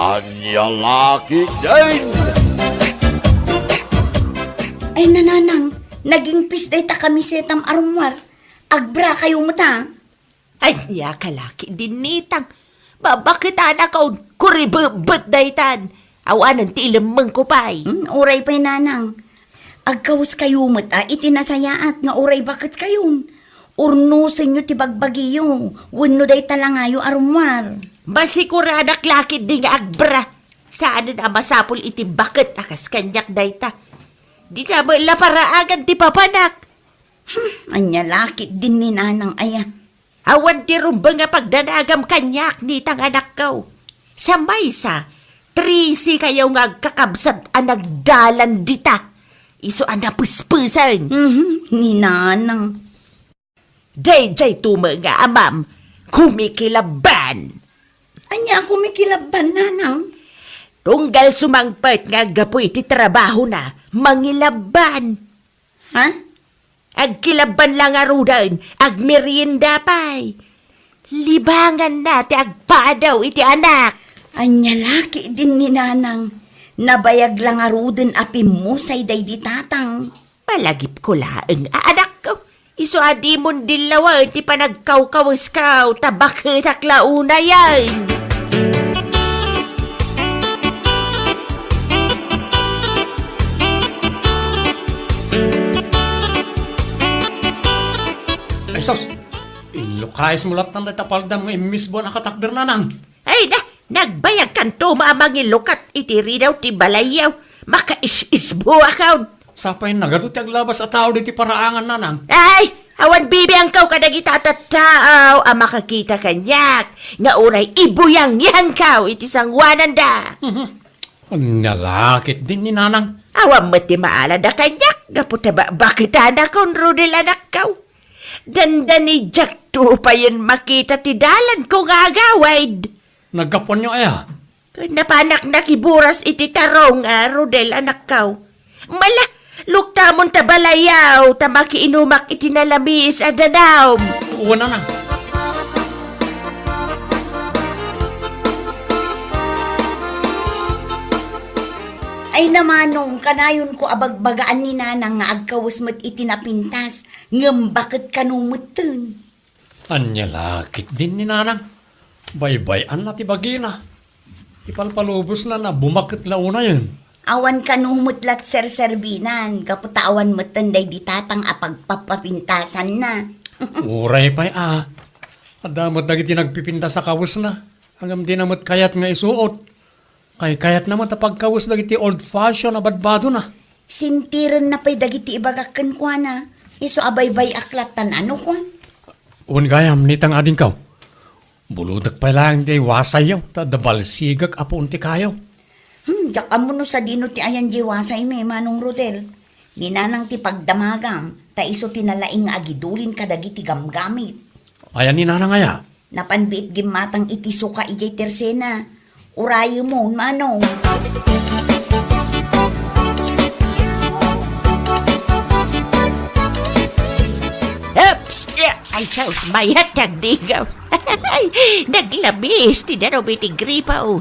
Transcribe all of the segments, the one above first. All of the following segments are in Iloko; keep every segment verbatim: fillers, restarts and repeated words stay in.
Ania la ketdin? Ay, nanang, nagingpis dayta kamisetam a rummuar. Agbra kayo met, a? Ania ka la ketdin, ninang? Babaketanakon, kuribebbet daytan. Awanen ti ilemmengko pay. Hmm, uray pay, nanang. Agkawes kayo met a iti nasayaat nga uray baket kayon. Urnosenyo ti bagbagiyo, wenno dayta langayo a rummuar. Masikuradak la ketdi nga agbra. Saanen a masapul iti baket a kas kaniak dayta. Dika met la paraagan ti papanak. Hmm, ania la ketdin, ninang, aya? Awan ti rumbeng a pagdanagam kaniak, ninang, anakko. Sa maysa, trese kayo nga agkakabsat a nagdalan dita. Isu a napespesen. Mhm, ninang. Daydiay to met nga amam, kumikilabban. Ania a kumikilabban, nanang? Tunggal sumangpet nga aggapu iti trabahona, mangilabban. Ha? Agkilabban la ngaruden, agmerienda pay. Libanganna ti agpadaw iti anak. Ania la ketdin, ninang? Nabayag la ngaruden a pimmusay daydi tatang. Malagipko laeng a anakko. Isu a dimon dillawen ti panagkawkawesko, ta baketak la unayen. Ay, sus! Inlukayesmo lattan dayta paldam nga immisbo a nakatakder, nanang. Ay da, nagbayagkanto met a mangilukat iti ridaw ti balayyo. Makais-isbo a kaon. Sapay nagadu ti aglabas a tao diti paraangan, nanang. Ay, awan bibiangko kadagita a tattao a makakita kaniak nga uray ibuyangyangko iti sangoananda. Mhm. Ania la ketdin, ninang? Awan met ti maalada kaniak gapu ta babaketanakon, Rodel, anakko. Dandanidiakto payen makita ti dalanko nga agawid. Naggapuanyo aya? Napanak nakiburas iti tarong a, Rodel, anakko. Mala, luktamon ta balayyo, ta makiinumak iti nalamiis a danum. Wen, nanang. Ay, namanong, kanayonko a bagbagaan ni nanang nga agkawes met iti napintas, ngem baket kano metten. Ania la ketdin, ninang? Baybay-anna ti bagina. Ipalpalubosna a bumaket la unayen. Awan kano met la ti serserbinan, gapu ta awan metten daydi tatang a pagpapapintasanna. Uray pay a. Adda met dagiti nagpipintas a kawesna. Ngem dina met kayat nga isuot. Kaykayatna met a pagkawes dagiti old fashion a badbadona. Sintirenna pay dagiti ibagak kenkuana. Isu a baybay-ak lattan a no kua. Wen gayam, ninang, adingko. Bulodek pay laeng diay wasayyo, ta adda balsigek a puon ti kayo. Hmm, diak ammo no sadino ti ayan diay wasaymi, Manong Rodel. Ni nanang ti pagdamagam, ta isu ti nalaing nga agidulin kadagiti gamgamit. Ayan ni nanang aya? Napan biit gimmatang iti suka idiay tersena. Urayemon, Manong. Oops! Ya, ay, sus, mayat ti agdigaw. Naglabis ti danum iti gripo.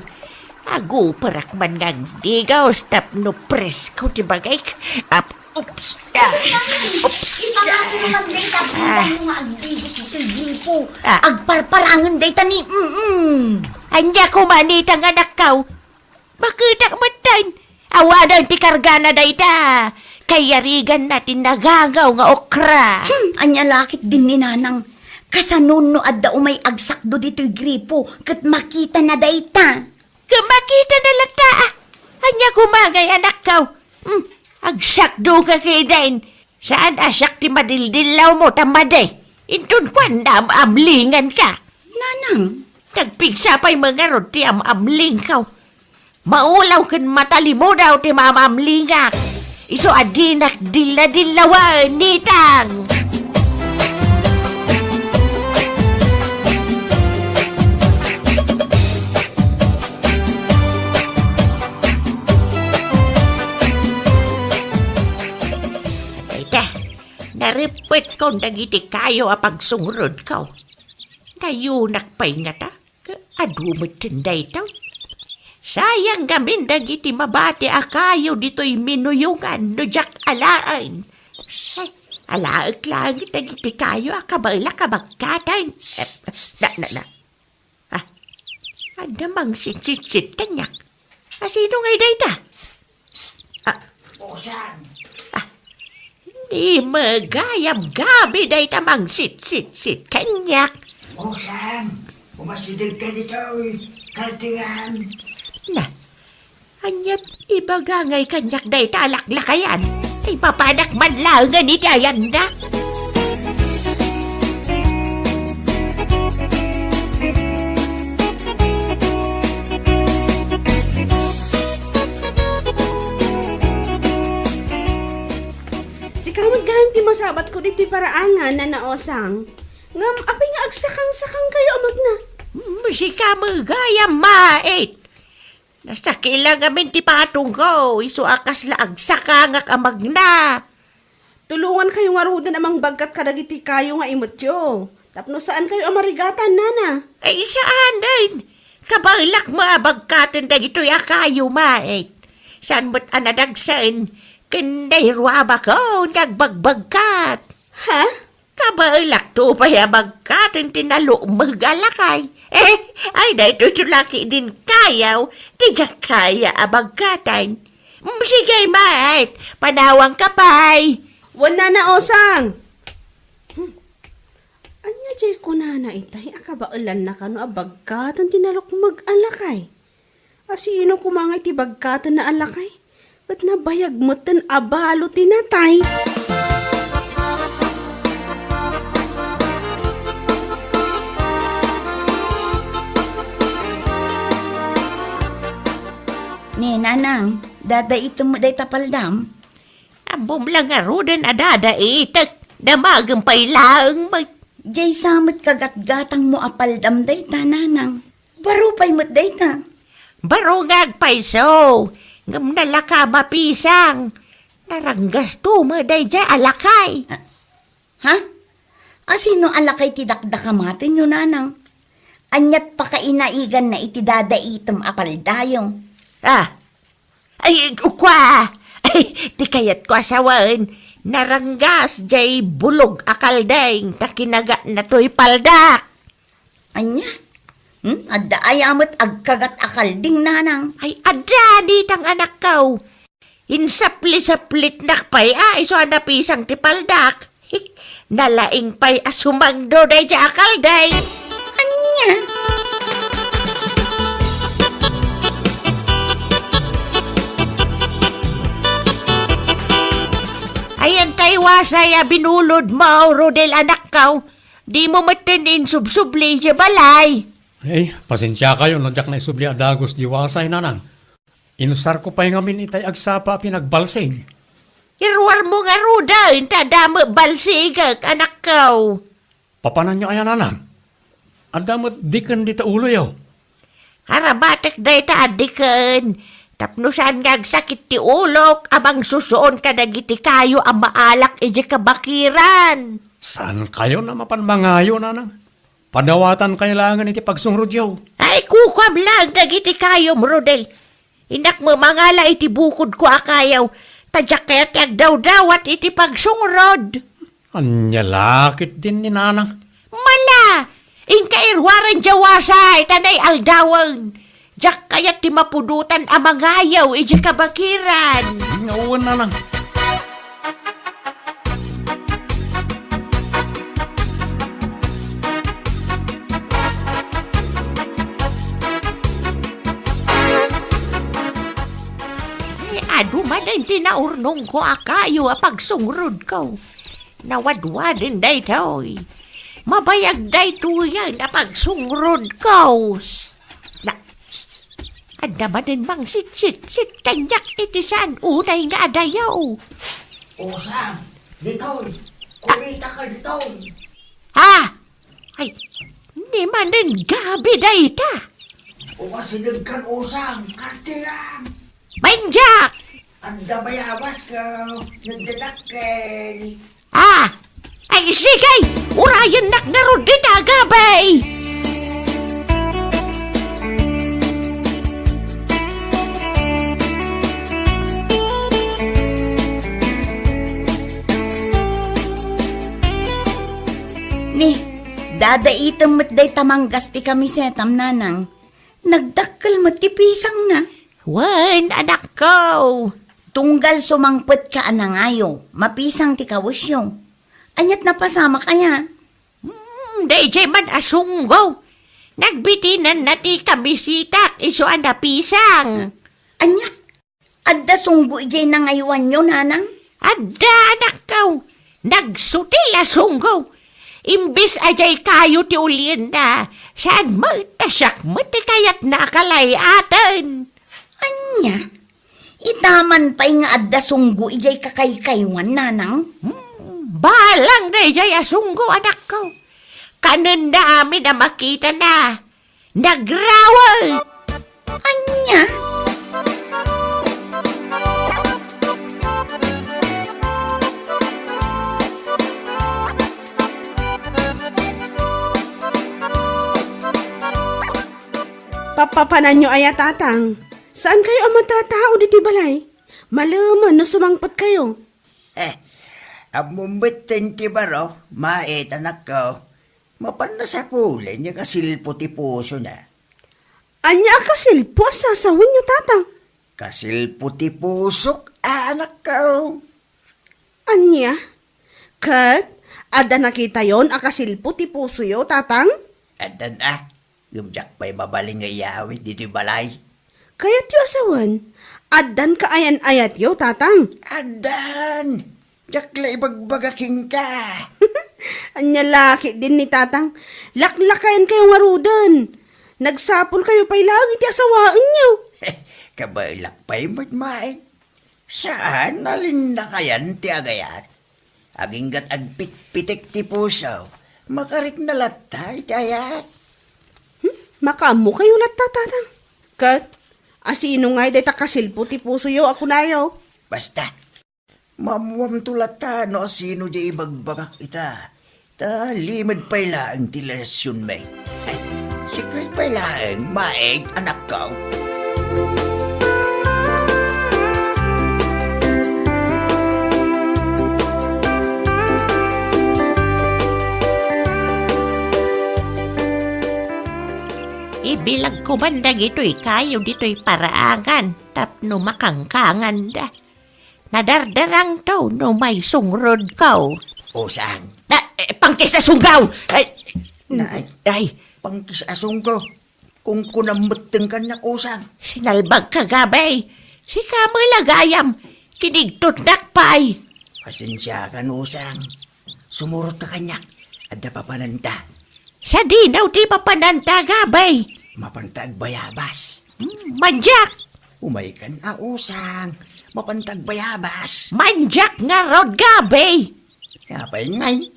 Aguperak man nga agdigaw tapno presko ti bagik. Ap-, oops. Ah, oops. Ipangako man dayta, ah, bilang mo nga agdigos ditoy gripo. Ah. Agparparangen dayta ni, mm-mm. Ania koma, ninang, anakko? Baketak metten. Awanen ti kargana dayta. Kayariganna ti nagangaw nga okra. Hmm, ania la ketdin, ninang? Kasano no adda umay agsakdo ditoy gripo ket makitana dayta? Ket makitana latta, a. Ania koma ngay, anakko? Hmm, agsakdo ka ketdin. Saan a siak ti madildillawmo ta madi. Inton kuan, naam-amlinganka. Nanang? Nagpigsa pay ngarud ti am-amlingko. Maulaw ken matalimudaw ti maam-amlingak. Isu a dinak dilla-dillawen, ninang. Dayta, narippetkon dagiti kayo a pagsungrudko. Nayunak pay ngata. Ket adu metten daytoy. Sayang ngamin dagiti mabati a kayo ditoy minuyongan no diak alaen. Ay, alaek laeng dagiti kayo a kabaelak a bagkaten. Eh, na, na, na. Ah, adda mangsitsitsit kaniak. A, sino ngay dayta? Ah, Usang. Ah, ni magayam gabi dayta mangsitsitsit kaniak. Usang, umasideg ka ditoy, kaltiran. Na, aniat ibaga ngay kaniak dayta a laklakayan? Ay, mapanak man laengen iti ayanna. Sika met gayam ti masabatko ditoy paraangan, Nana Osang. Ngem apay nga agsakang-sakang kayo a magna? Mm, sika met gayam, mait. Nasakit la ngamin ti patongko, isu a kasla agsakangak a magna. Tulongan kayo ngaruden a mangbagkat kadagiti kayo nga imetyo, tapno saan kayo a marigatan, nana. Ay, saan, ay. Kabaelak met a bagkaten dagitoy a kayo, mait. Saan met a nadagsen, ken nairuabakon nga agbagbagkat. Ha? Kabaelakto pay a bagkaten ti nalukmeg a lakay. Eh, ay, daytoy ti laki din kayaw, ti diak kaya a bagkaten. Mm, sige, mait, panawangka pay. Wen, nana Osang. Hmm. Ania jay kunana itay a kabaelanna kano a bagkaten ti nalukmeg a lakay? A sino koma nga iti bagkatenna a lakay? Ket nabayag metten a balo ti natay. Ni, nanang, dadaitem met dayta paldam? Ammom la ngaruden a dadaitek, damagem pay laeng met. Jay sa met kagatgatangmo a paldam dayta, nanang. Baro pay met dayta. Baro nga agpayso, ngem nalaka mapisang. Naranggasto met daydiay a lakay. Ah, ha? A sino a lakay ti dakdakamatenyo, nanang? Aniat pakainaiganna iti dadaitem a paldayo? Ah, ay, kua! Ay, ti kayatko a sawen, naranggas jay bulog a kaldeng ta kinagatna toy paldak. Ania? Hmm? Adda aya met agkagat a kalding, nanang? Ay, adda, ditang anakko. Insapli-saplitnak pay a isu a napisang ti paldak. Nalaing pay a sumangdo daydiay a kaldeng. Ania? Ayan tay wasay a binulodmo, Rodel, anakko. Dimo metten insubsubli idiay balay. Ay, pasensiakayo no diak naisubli a dagus di wasay, nanang. Inusarko pay ngamin itay agsapa a pinagbalsig. Iruarmo ngaruden ta adda met balsigek, anakko. Papananyo aya, nanang? Adda met diken dita uloyo. Arabatek dayta a diken, tapno saan nga agsakit ti ulok a mangsusuon kadagiti kayo a maalak idiay kabakiran. Saankayon a mapan mangayo, nanang? Padawatankayo laengen iti pagsungrodyo. Ay, kukuam laeng dagiti kayom, Rodel. Innak met mangala iti bukodko a kayo, ta diak kayat ti agdawdawat iti pagsungrod. Ania la ketdin ni nanang? Mala! Inka iruaren diay wasay ta naialdawen. Diak kayat ti mapudotan a mangayo idiay kabakiran. Nga wen, nanang. Ay, adu manen ti naurnongko a kayo a pagsungrodko. Nawadwaden daytoy. Mabayag daytoyen a pagsungrodko. Na, adda manen mangsitsitsit kaniak iti saan unay nga adayo. Usang, ditoy. Kumitaka ditoy. Ha? Ay, ni manen gabi dayta. Umasideg kan usang, kartiran. Baindiak! Adda bayawas ka, nagdadakkel. Ah! Ay, sige! Urayennak ngarud dita, gabi! Adda item met dayta manggas ti kamisetam, nanang. Nagdakkel met ti pisangna. Wen, anakko. Tunggal sumangpetka a nangayo, mapisang ti kawesyo. Ania't napasamak aya? Hmm, daydiay man a sunggo. Nagbitinanna ti kamisetak isu a napisang. Ania? Adda sunggo idiay nangayoanyo, nanang? Adda, anakko. Nagsutil a sunggo. Imbes a diay kayo ti ulienna, saan met ta siak met ti kayatna a kalay-aten. Ania? Ita man pay nga adda sunggo idiay kakaykaywan, nanang? Hmm, balang daydiay a sunggo, anakko. Kanenna amin a makitana. Nagrawet! Ania? Pappapananyo aya, Tatang? Saan kayo a matatao ditoy balay? Malemen no sumangpet kayo. Eh, ammom metten ti baro, Mait, anakko. Mapan nasapulen nga kasilpo ti pusona. Ania a kasilpo a sasawenyo, Tatang? Kasilpo ti pusok, anakko. Ania? Ket adda nakitayon a kasilpo ti pusoyo, Tatang? Addan a, ngem diak pay mabalin nga iyawid ditoy balay. Kayatyo a sawen, addan kaayan-ayatyo, Tatang? Addan! Diak la ibagbaga kenka. Ania la ketdin ni Tatang, laklakayan kayo ngaruden. Nagsapul kayo pay laeng iti asawaenyo. Kabaelak pay met, Mait. Saan a linnakayan ti agayat. Aginggat agpitpitek ti puso, makarikna latta iti ayat. Hmm? Makaammo kayo latta, Tatang. Ket, asino ngay dayta kasilpo ti pusoyo a kunayo? Basta, maammoamto latta no asino diay ibagbagak ita. Ta limed pay laeng ti relasionmi. Ay, secret pay laeng, Mait, anakko. Ibilagko man dagitoy kayo ditoy paraangan tapno makangkanganda. Nadardarangto no maisungrod ko. Usang. Na, eh, pangkis a sunggaw! Ay, Nay, ay, pangkis a sunggaw. Kungkunam metten kaniak, Usang. Sinalbagka, Gabay. Sika met la gayam, kinigtotnak pay. Pasensiakan, Usang. Sumurotka kaniak. Adda papananta. Sadino ti papananta, Gabay? Mapanta agbayabas. Hmm, mandiak. Umaykan a, Usang. Mapanta agbayabas. Mandiak ngarud, Gabay. Apay ngay?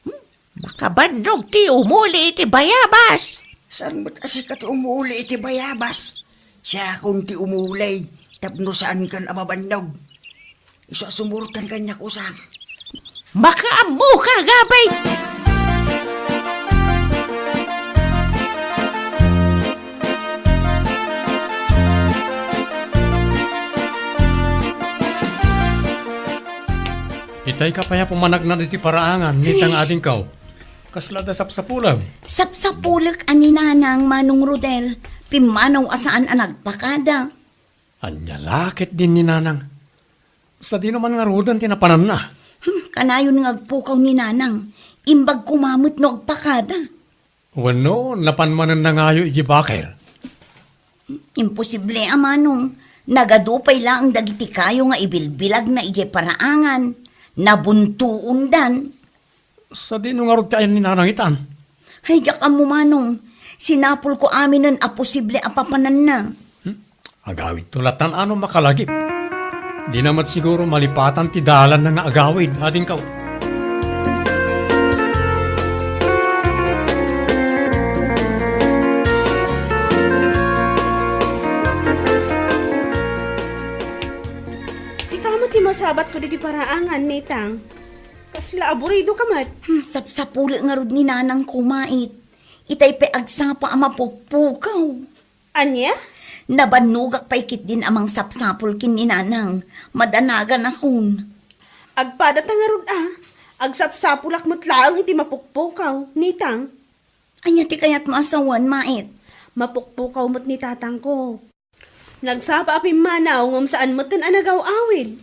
Hmm, makabannog ti umuli iti bayabas. Saan met a sika ti umuli iti bayabas? Siakon ti umuli tapno saankan a mabannog. Isu a sumurotkan kaniak, Usang. Makaammoka, Gabay! Itay ka pay a pumanagna iti paraangan, nitang adingkaw. Kasla da sapsapulem? Sapsapulek a ni Nanang, Manong Rodel, pimmanaw a saan a nagpakada. Ania la ketdin ni Nanang? Sadino man ngaruden ti napananna? Hmm, kanayon nga agpukaw ni Nanang. Imbag koma met no agpakada. Wenno, napan manen nangayo idiay bakel? Imposible a, Manong. Nagadu pay laeng dagiti kayo nga ibilbilagna idiay paraangan. Nabuntuondan. Sadino ngarud ti ayan ni Nanang itan? Ay, diak ammo, Manong. Sinapulko aminen a posible a papananna. Hmm? Agawidto latan a no makalagip. Dina met siguro malipatan ti dalanna nga agawid, adingkaw. Sika met ti masabatko ditoy paraangan, nitang. Kasla aburido ka met. Hmm, sapsapulek ngarud ni Nanang, Mait. Itay pay agsapa a mapukpukaw. Ania? Nabannogak pay ketdin a mangsapsapul ken ni Nanang. Madanaganakon. Agpadata ngarud a. Agsapsapulak met laeng iti mapukpukaw, nitang. Ania ti kayatmo a sawen, Mait? Mapukpukaw met ni tatangko. Nagsapa a pimmanaw ngem saan metten a nagaw-awid.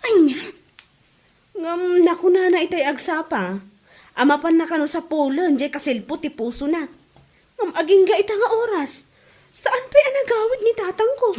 Ania? Ngem nakunana itay agsapa a mapanna kano sapulen jay kasilpo ti pusona. Ngem agingga ita nga oras, saan pay a nagawid ni tatangko.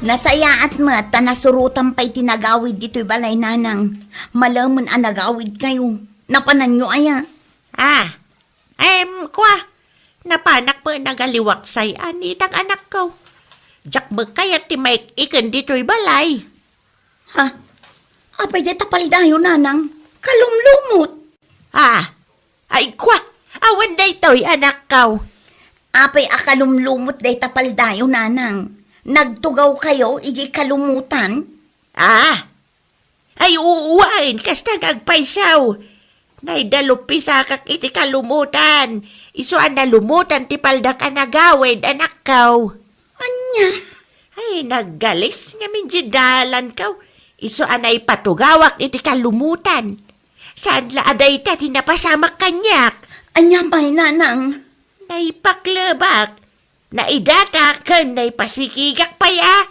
Nasayaat met ta nasurotam pay ti nagawid ditoy balay, Nanang. Malemen a nagawidkayo. Napananyo aya? Ah, em, kua, napanak met nagaliwaksay a nitang anakko. Diak met kayat ti maik-iken ditoy balay. Ha? Apay dayta paldayo, Nanang? Kalumlumot. Ah, ay, kua, awan daytoy, anakko. Apay a kalumlumot dayta paldayo, Nanang? Nagtugawkayo idiay kalumotan? Ah, ay, uu, wen, kasta nga agpayso. Naidaluppisakak iti kalumotan. Isu a nalumutan ti paldak a nagawid, anakko. Ania? Ay, naggalis ngamin diay dalanko. Isu a naipatugawak iti kalumotan. Saan la a dayta ti napasamak kaniak? Ania pay, Nanang? Naipaklebak. Naidatak ken naipasikigak pay a.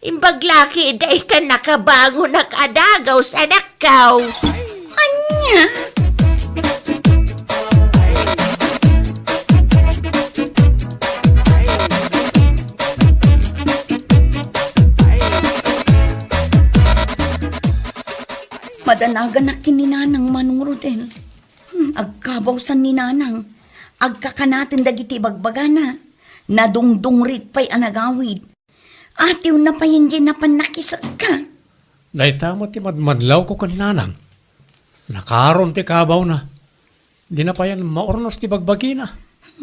Imbag la ketdi ta nakabangonak a dagus, anakko. Ania? Madanaganak ken ni Nanang, Manong Rodel. Hmm, agkabawsan ni Nanang. Agkakanaten dagiti bagbagana. Nadungdungrit pay a nagawid. Atiwna pay diay napan nakisekka. Dayta met ti madmadlawko ken ni Nanang. Nakaron ti kabawna. Dina payen maurnos ti bagbagina.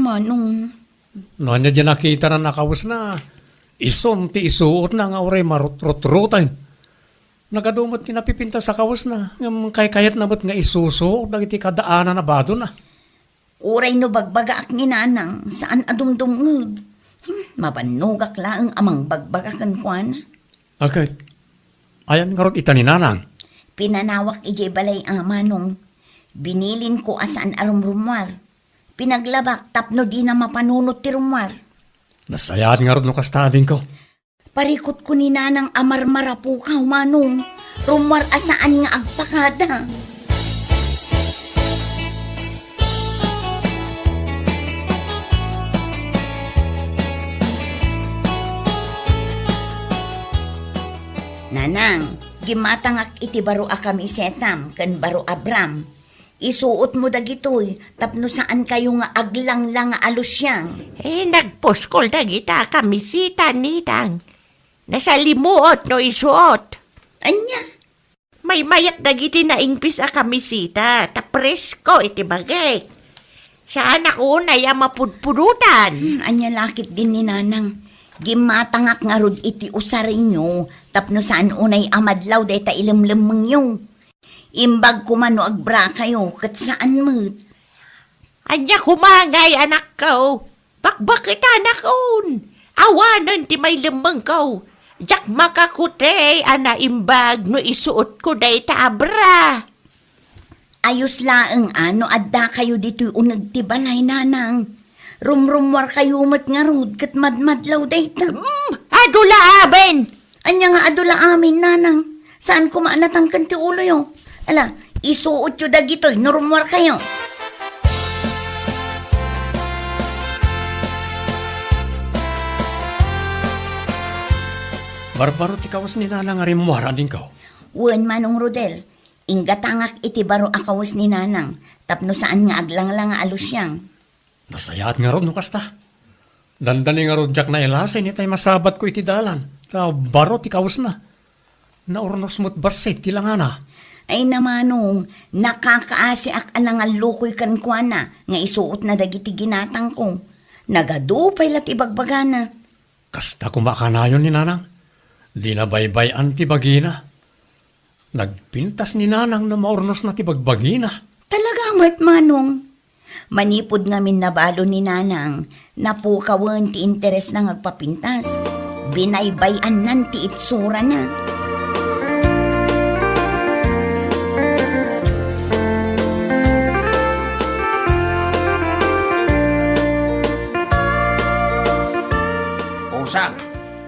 Manong. No ania diay nakitana a kawesna, isun ti isuotna nga uray marutrotroten. Nagadu met ti napipintas a kawesna, ngem kaykayatna met nga isusuot dagiti kadaanan a badona. Uray no bagbagaak ni Nanang, saan a dumdumngeg. Hmm, mabannogak laeng a mangbagbaga kenkuana. Ket, ayan ngarud ita ni Nanang? Pinanawak idiay balay a, Manong. Binilinko a saan a rumrummuar. Pinaglabak tapno dina mapanunot ti rummuar. Nasayaat ngarud no kasta, adingko. Parikutko ni Nanang a marmarapukaw, Manong. Rummuar a saan nga agpakada. Nanang, gimmatangak iti baro a kamisetam ken baro a bram. Isuotmo dagitoy tapno saankayo nga aglanglang a lusiang. Eh, nagpuskol dagita a kamiseta, Ninang. Nasalimuot no isuot. Ania? Maymayat dagiti naingpis a kamiseta, ta presko iti bagik. Saanak unay a mapudpudotan. Hmm, ania la ketdin ni Nanang? Gimmatangak ngarud iti usarenyo tapno saan unay a madlaw dayta ilemlemmengyo. Imbag koma no agbra kayo, ket saan met. Ania koma ngay, anakko? Bakbaketanakon. Awanen ti mailemmengko. Diak makakuti a naimbag no isuotko dayta a bra. Ayos laeng a no adda kayo ditoy uneg ti balay, Nanang. Rumrummuar kayo met ngarud ket madmadlaw dayta. Hmm, adu la amin. Ania nga adu la amin, Nanang? Saan koma a natangken ti uloyo? Ala, isuotyo dagitoy no rummuar kayo. Barbaro ti kawes ni Nanang a rimmuar, adingko. Wen, Manong Rodel, inggatangak iti baro a kawes ni Nanang tapno saan nga aglanglang a lusiang. Nasayaat ngarud no kasta. Dandani ngarud diak nailasin itay masabatko iti dalan, ta baro ti kawesna. Naurnos met bassit ti langana. Ay, Manong, nakakaasiak a nangallukoy kenkuana nga isuotna dagiti ginatangko. Nagadu pay la ti bagbagana. Kasta koma a kanayon ni Nanang. Dina baybay-an ti bagina. Nagpintas ni Nanang no maurnosna ti bagbagina. Talaga met, Manong. Manipud ngamin nabalo ni Nanang, napukawen ti interesna nga agpapintas. Binaybay-annan ti itsurana. Usang.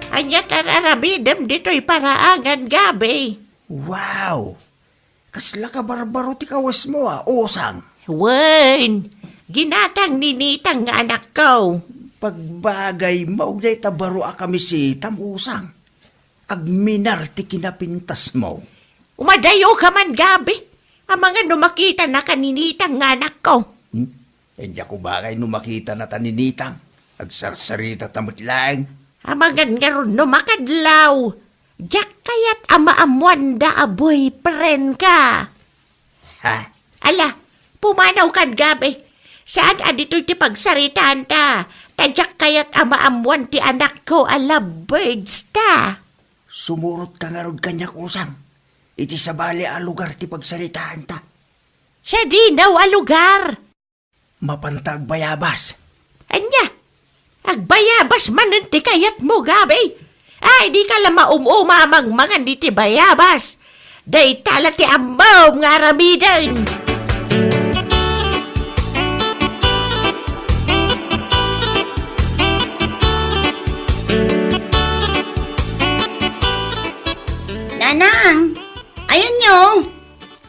Ania ti ar-aramidenmo ditoy paraangan, Gabi? Wow! Kasla kabarbaro ti kawesmo a, Usang. Wen, ginatang ni Nitang nga anakko. Pagbagaymo dayta baro a kamiseta, Usang. Agminar ti kinapintasmo. Umadayoka man, Gabi. Amangan no makitanaka ni Nitang nga anakko. Hmm? Diak ubagay no makitanata ni Nitang. Agsarsaritata met laeng. Amangan ngarud no makadlaw. Diak kayat a maammoanda a boyfriendka. Ha? Ala, pumanawkan, Gabi. Saan a ditoy ti pagsaritaanta? Ta diak kayat a maammoan ti anakko a lovebirds ta. Sumurotka ngarud kaniak, Usang. Iti sabali a lugar ti pagsaritaanta. Sadino a lugar? Mapanta agbayabas. Ania? Agbayabas manen ti kayatmo, Gabi? Ay, dika la maum-uma a mangmangan iti bayabas. Dayta la ti ammom nga aramiden. Nanang! Ayanyo!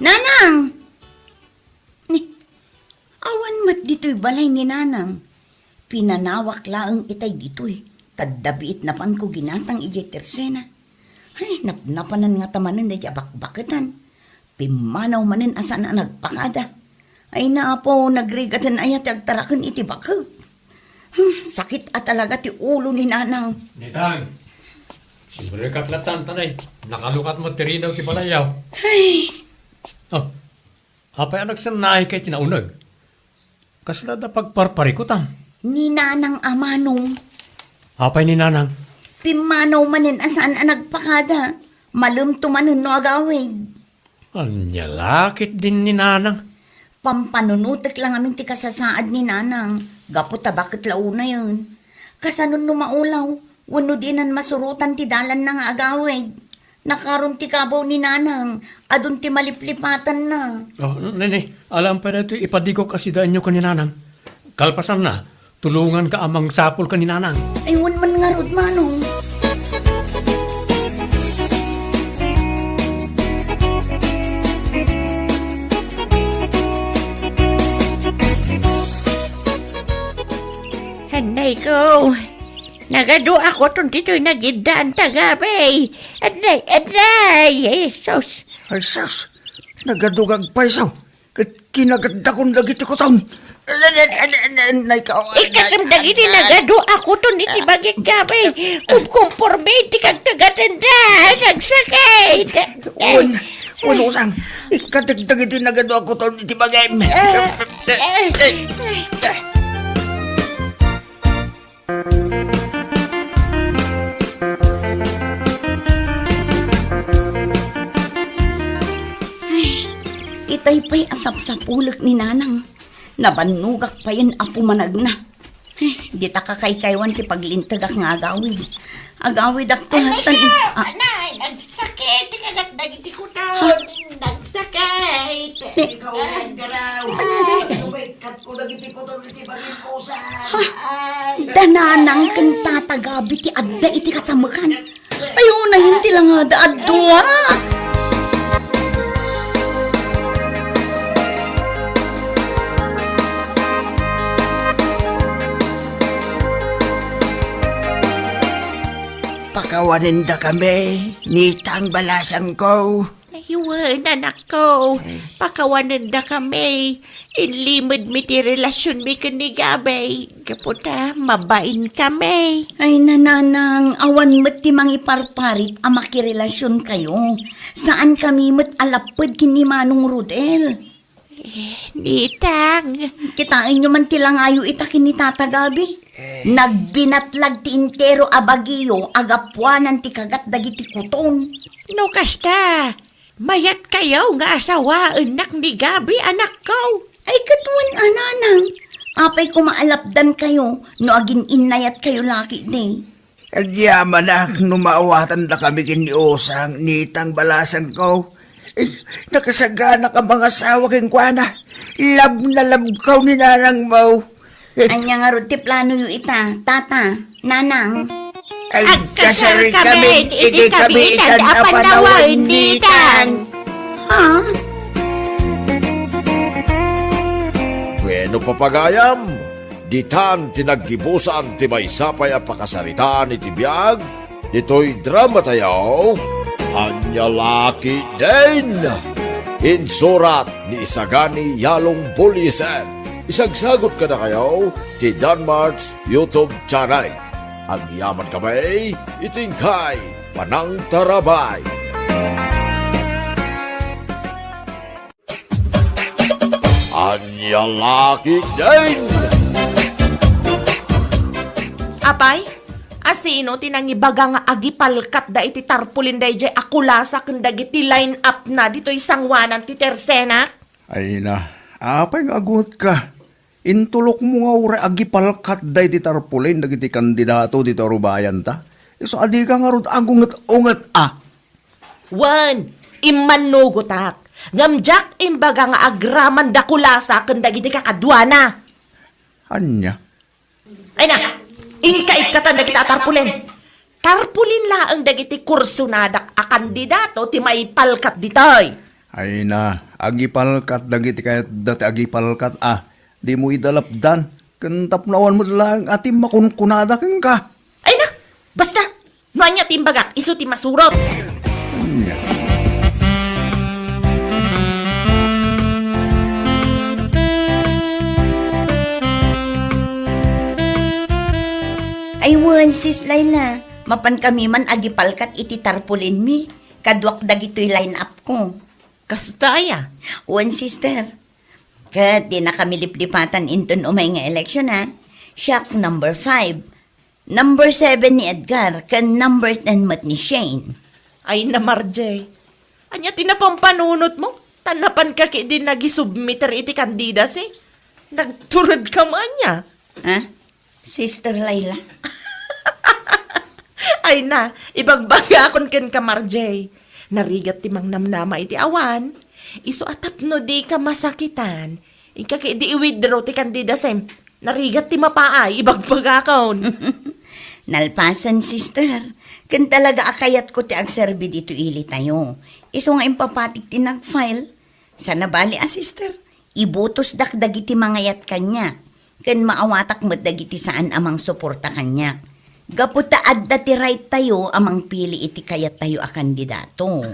Nanang! Ni, awan met ditoy balay ni Nanang. Pinanawak laeng itay ditoy. Kadda biit napanko ginatang idiay tersena. Ay, napnapanan ngata manen daydi a bakbaketan. Pimmanaw manen a saan a nagpakada. Ay, Apo, nagrigaten aya ti agtaraken iti baket. Hmm, sakit a talaga ti ulo ni Nanang. Nitang, simrekak latta, tanay. Nakalukat met ti ridaw ti balayyo. Ay. Oh, apay a nagsannaayka iti nauneg? Kasla da pagparparikutam? Ni Nanang a manong. Apay ni Nanang? Pimmanaw manen a saan a nagpakada. Malem to manen no agawid. Ania la ketdin ni Nanang? Pampanunotek la ngamin ti kasasaad ni Nanang, gapu ta baket la unayen. Kasano no maulaw, wenno dinan masurotan ti dalanna nga agawid? Nakaron ti kabaw ni Nanang, adun ti maliplipatanna. Oh, nene, alam pa daytoy ipadigok a sidaenyo ken ni Nanang. Kalpasanna, tulonganka a mangsapulka ni Nanang. Ay, wen man ngarud, manong. Anay ko, nagadu a kuton ditoy nagiddaan ta, Gabi. Anay, anay, Jesus. Ay, sus, nagadu nga agpayso. Ket kinagatdakon dagiti kuton. Nay, nay, nay, nay, nay, nay. Ikatem dagiti nagadu a kuton iti bagik, Gabi. Kumkumporme iti kagkagatenda. Nagsakit. Wen, wen, Usang. Ikatek dagiti nagadu a kuton iti bagim. Eh, eh, eh. Ay, itay pay a sapsapulek ni Nanang. Nabannogak payen a pumanagna. Ay, dita kakaykaywan ti paglintegak nga agawid. Agawidakto. Ay, latta, nagsa-, ah. Anay, nagsakit ti kagat dagiti kuton. Ha? Nagsakit. Ni- Ikaw, Garaw. Ano, Garaw? Ano ba ikatko dagiti kuton iti bagim, Usang? Ha? Ay. Da Nanang ken Tata Gabi ti adda iti kasamekan. Ay, unayen ti langada a dua. Pakawanendakami, Nitang balasangko. Ay, wen, anakko. Ay. Pakawanendakami. Inlimedmi ti relasionmi ken ni Gabi. Gapu ta mabainkami. Ay, Nanang, awan met ti mangiparparit a makirelasionkayo. Saankami met a lapped ken ni Manong Rodel. Eh, Nitang. Kitaenyo man ti langayo ita ken ni Tata Gabi. Eh. Nagbinatlag ti intero a bagiyo a gapuanan ti kagat dagiti kuton. No kasta, mayatkayo nga asawaennak ni Gabi, anakko. Ay, ket wen a, Nanang, Apay koma a lapdankayo no agin-innayatkayo la ketdi? Agyamanak no maawatandakami ken ni Osang, nitang balasangko. Eh, nakasaganak a mangasawa kenkuana. Love na love ko ni nanangmo. Ania ngarud ti planoyo ita, tata, nanang? Agkasarkami iti kabiitan a panawen, nitang. Ha? Bueno, papagayam, ditan ti naggibusan ti maysa pay a pakasaritaan iti biag ditoy dramatayo, Ania La Ketdin. Insurat ni Isagani Yalong Buliesen. Isagsagut kadakayo ti Danmart's YouTube channel. Agyamankami iti inkay panangtarabay. Ania La Ketdin. Apay, asino ti nangibaga nga agipalkatda iti tarpulin daydiay a kulasa ken dagiti line-up-na ditoy sangoanan ti Tersenak? Ay na, apay nga agungetka? Intulokmo nga uray agipalkatda iti tarpulin dagiti kandidato ditoy rubayanta. Isu a dika ngarud agunget-unget a. Wen, immannugotak. Ngem diak imbaga nga agramanda kulasa ken dagiti kakaduana. Ania? Ay na, inka ikkatan dagiti a tarpulin. Tarpulin laeng dagiti kursonadak a kandidato ti maipalkat ditoy. Ay na, agipalkat dagiti kayatda ti agipalkat a. Dimo ida lapdan. Ken tapno awan met laeng a ti makunkunada kenka. Ay na, basta! No ania ti imbagak, isu ti masurot. Ay wen, Sis Laila, mapankami man agipalkat iti tarpulinmi, kaduak dagitoy line-up-ko. Kasta aya? Wen, sister. Ket dinakami liplipatan inton umay nga eleksyon, a. Siak number five. Number seven ni Edgar, ken number ten met ni Shane. Ay na, Marjay. Ania ti napampanunotmo? Ta napanka ketdi nagisubmiter iti candidacy? Nagturedka met ania? Ha? Sister Laila? Ay na, ibagbagakon kenka, Marjay. Narigat ti mangnamnama iti awan. Isu a tapno dika masakitan, inka ketdi i-withdraw ti candidacym. Narigat ti mapaay, ibagbagakon. Nalpasen, sister. Ken talaga a kayatko ti agserbi ditoy ilitayo. Isu nga impapatik ti nag-file. Sana bali a, sister, ibutosdak dagiti mangayat kaniak, ken maawatak met dagiti saan a mangsuporta kaniak. Gapu ta adda ti right tayo a mangpili iti kayattayo a kandidato.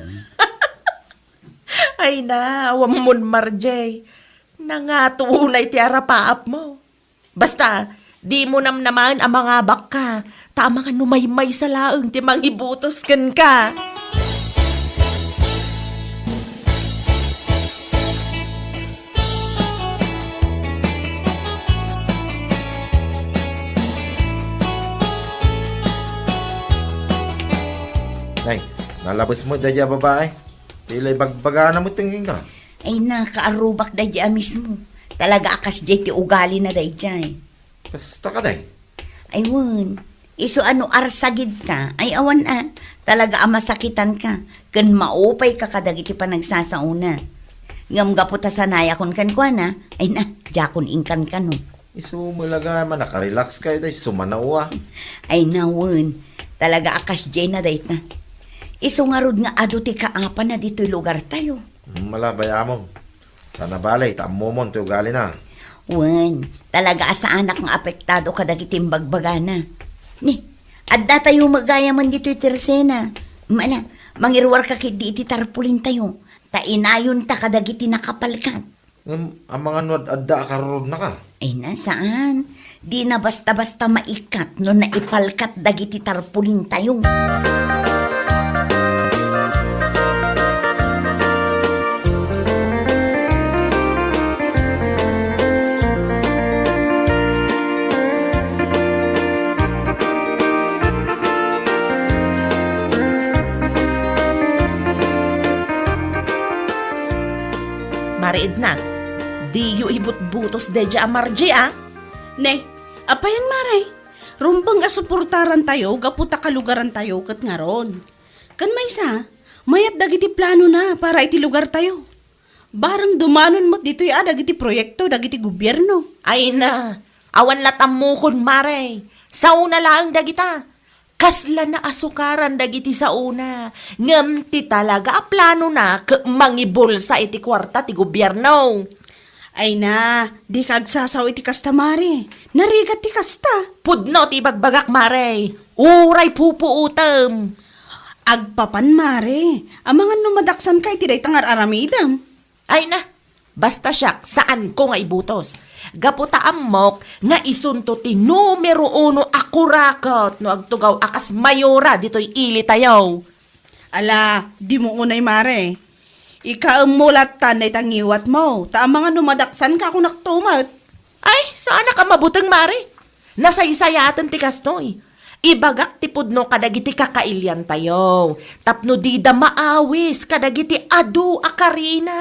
Ay na, awammon, Marjay. Nangato unay ti arapaapmo. Basta, dimo namnamaen a mangabakka, ta amangan no maymaysa laeng ti mangibutos kenka. Nay, nalabes met daydiay a babai. Ti la ibagbagana met kenka. Ay, nakaarrubak daydiay a mismo. Talaga a kasdiay ti ugalina daydiay. Kasta kadi? Ay, wen. Isu a no arsagidka, ay awan a. Talaga a masakitanka. Ken maupayka kadagiti panagsasaona. Ngem gapu ta sanayakon kenkuana, ay na, diakon inkankano. Isu met la gayam a nakarelaxka ita isu manao a. Ay na wen, talaga a kasdiayna dayta. Isu ngarud nga adu ti kaapana ditoy lugartayo. Hmm, ala, bay-amon. Sana bali, ta ammomon ti ugalina. Wen, talaga a saanak nga apektado kadagiti imbagbagana. Ni, addatayo met gayamen ditoy tersena. Mala, mangiruarka ketdi iti tarpulintayo, ta inayonta kadagiti nakapalkat. Ngem, amangan no ad-adda a karurudnaka? Ay na, saan. Dina basta-basta maikkat no naipalkat dagiti tarpulintayo. Mari Edna, diyo ibutbutos daydiay a Marjay, a. Ne, apayen, Mare? Rumbeng a suportarantayo gapu ta kalugarantayo ket ngarud. Ken maysa, mayat dagiti planona para iti lugartayo. Bareng dumanon met ditoy a dagiti proyekto dagiti gobierno. Ay na, awan la tammukon, Mare. Saona laeng dagita. Kasla naasukaran dagiti saona, ngem ti talaga a planona ket mangibulsa iti kuarta ti gobierno. Ay na, dika agsasao iti kasta, Mare. Narigat ti kasta. Pudno ti ibagbagak, Mare. Uray pupuotem. Agpapan, Mare. Amangan no madaksanka iti dayta nga ar-aramidem. Ay na, basta siak, saanko nga ibutos. Gapu ta ammok nga isunto ti numero uno a kuraket no agtugaw a kas mayora ditoy ilitayo. Ala, dimo unay, Mare. Ikaemmo lattan dayta ngiwatmo, ta amangan no madaksanka, kunakto met. Ay, saanak a mabuteng, Mare. Nasaysayaten ti kastoy. Ibagak ti pudno kadagiti kakailiantayo, tapno dida maawis kadagiti adu a karina.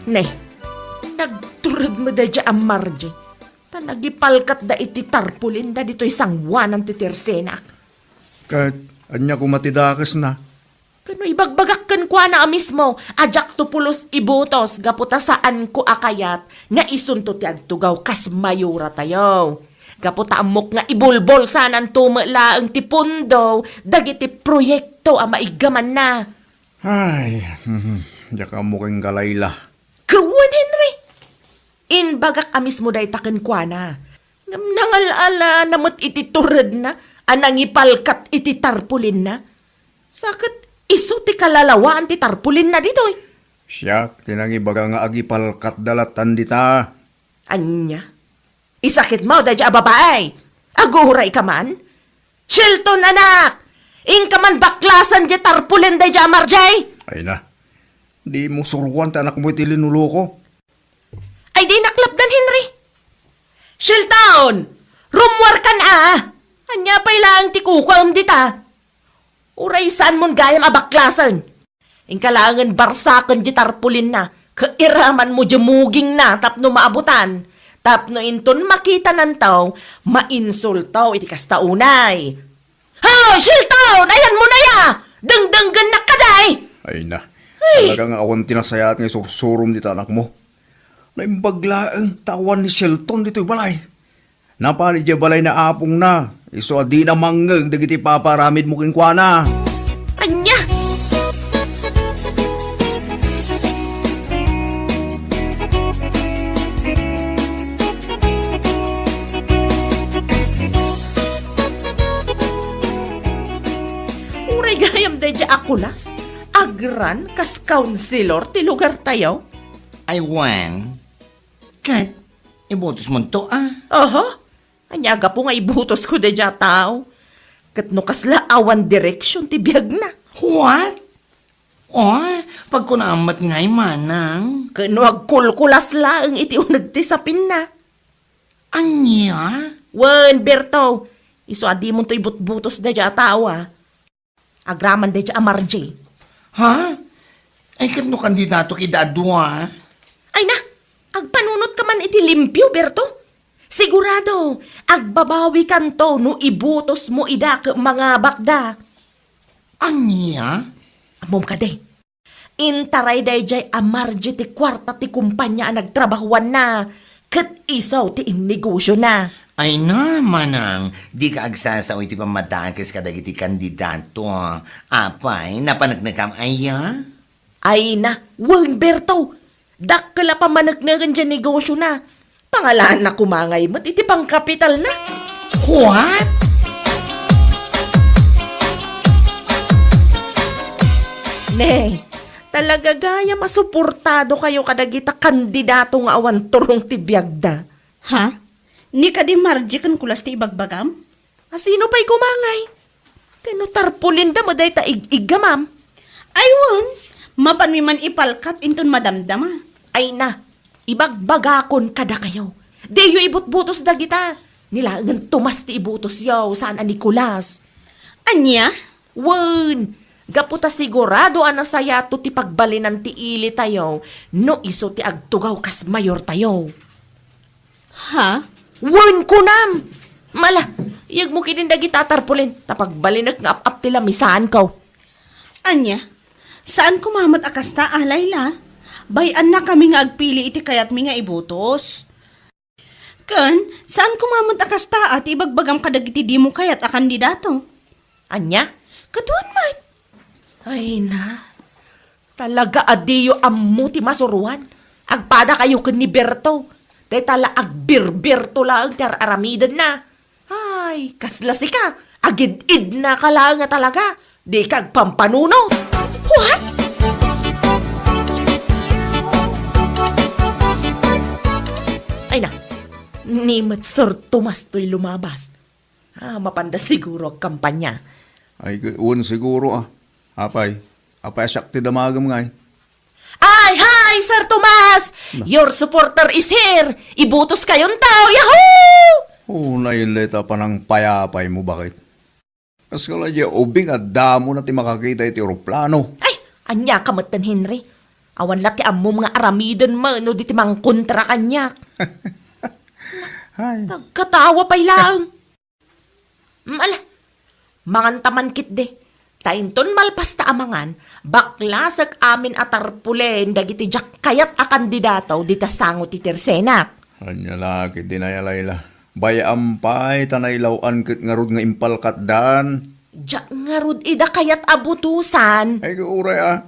Ne, nagtured met daydiay a Margie, ta nagipalkatda iti tarpulinda ditoy sangoanan ti tersenak. Ket ania koma ti dakesna? Ket no ibagbagak kenkuana a mismo a diakto pulos ibutos gapu ta saanko a kayat nga isunto ti agtugaw kas mayuratayo. Gapu ta ammok nga ibulbulsananto met laeng ti pondo dagiti proyekto a maiggamanna. Ay, mhm, diak ammo ken Galayla. Ket wen, Henry, imbagak a mismo dayta kenkuana. Ngem nangal-alana met iti turedna a nangipalkat iti tarpulinna. Sa ket isu ti kalalawaan ti tarpulinna ditoy. Siak ti nangibaga nga agipalkatda lattan dita. Ania? Isakitmo daydiay a babai? Agurayka man? Shelton, anak! Inka man baklasen diay tarpulin daydiay a Margie! Ay na, dimo suroan ti anakmo iti linuloko. Ay, dinak lapdan, Henry. Shelton! Rummuarkan a! Ania pay laeng ti kukuam dita? Uray saanmon gayam a baklasen. Inka laengen barsaken diay tarpulinna, ket iramanmo diay mugingna tapno maabutan, tapno inton makitananto, mainsulto iti kasta unay. Hoy, Shelton! Ayanmo na ya! Dengdenggennak kadi! Ay na. Ay! Talaga nga awan ti nasayaat nga isursurom dita anakmo. Naimbag laeng ta awan ni Shelton ditoy balay. Napan idiay balay ni apongna, isu a dina mangngeg dagiti ipapaaramidmo kenkuana. Ania? Uray gayam daydiay a kulas, agran kas kaunsilor ti lugartayo. Ay wen, ket ibutosmonto a? Aha. Ania gapu nga ibutosko daydiay a tao? Ket no kasla awan direksion ti biagna. What? Oh, pagkunaam met ngay, manang. Ket no agkulkulas laeng iti uneg ti sapinna. Ania? Wen, Berto, isu a dimonto ibutbutos daydiay a tao a. Agraman daydiay a Margie. Ha? Ay, ket no kandidato kida a dua? Ay na, agpanunotka man iti limpio, Berto. Sigurado, agbabawikanto no ibutosmo ida ket mangabakda. Ania? Ammom kadi, intaray daydiay a Margie ti kuarta ti kompania a nagtrabahoanna, ket isu ti innegosiona. Ay na, manang, dika agsasao iti pammadakes kadagiti kandidato. Apay, napaneknekam aya? Ay na, wen, Berto, dakkel a pammanekneken diay negosiona. Pangalaanna koma ngay met iti pangkapitalna. What? Ne, talaga gayam a suportadokayo kadagita kandidato nga awan turong ti biagda. Ha? Ni kadi Margie ken kulas ti ibagbagam? A sino pay koma ngay? Ken no tarpulinda met dayta ig-iggamam? Ay wen, mapanmi man ipalkat inton madamdama. Ay na, ibagbagakon kadakayo. Diyo ibutbutos dagita. Ni laengen Tomas ti ibutosyo, saan a Nicolas. Ania? Wen, gapu ta sigurado a nasayato ti pagbalinan ti ilitayo no isu ti agtugaw kas mayortayo. Ha? Wen, kunam! Mala, iyegmo ketdin dagita a tarpulin, ta pagbalinek nga ap-ap ti lamisaanko. Ania? Saan koma met a kasta, a Layla? Bay-annakami nga agpili iti kayatmi nga ibutos. Ken, saan koma met a kasta a ti ibagbagam kadagiti dimo kayat a kandidato? Ania? Ket wen met. Ay na, talaga a diyo ammo ti masuroan. Agpadakayo ken ni Berto. Dayta la agbirbirto laeng ti ar-aramidenna. Ay, kasla sika, agid-idnaka laeng a talaga. Dika agpampanunot. What? Ay na, ni met Sir Tomas toy lumabas. Ah, mapanda siguro agkampanya. Ay, wen siguro, ah. Apay, apay, siak ti damagem ngay. Ay, hi, Sir Tomas! Na. Your supporter is here! Ibutos kayonto! Yahoo! Oh, nayon dayta panangpayapay mo, bakit? Kas kala di ubing a damo na ti makakita iti eroplano. Ay, ania ka metten, Henry? Awan la ti ammom nga aramiden mano diti mangkontra kaniak. Ay. Nagkatawa pay laeng. Mm, ala, mangan ta man ketdi. Ta inton malpas ta a mangan, baklasek amin a tarpulen dagiti diak kayat a kandidato dita sango ti tersenak. Ania la ketdi, a Layla? Bay-am pay ta nailaw-an ket ngarud nga impalkatdan. Diak ngarud ida kayat a butosan. Ay, uray a.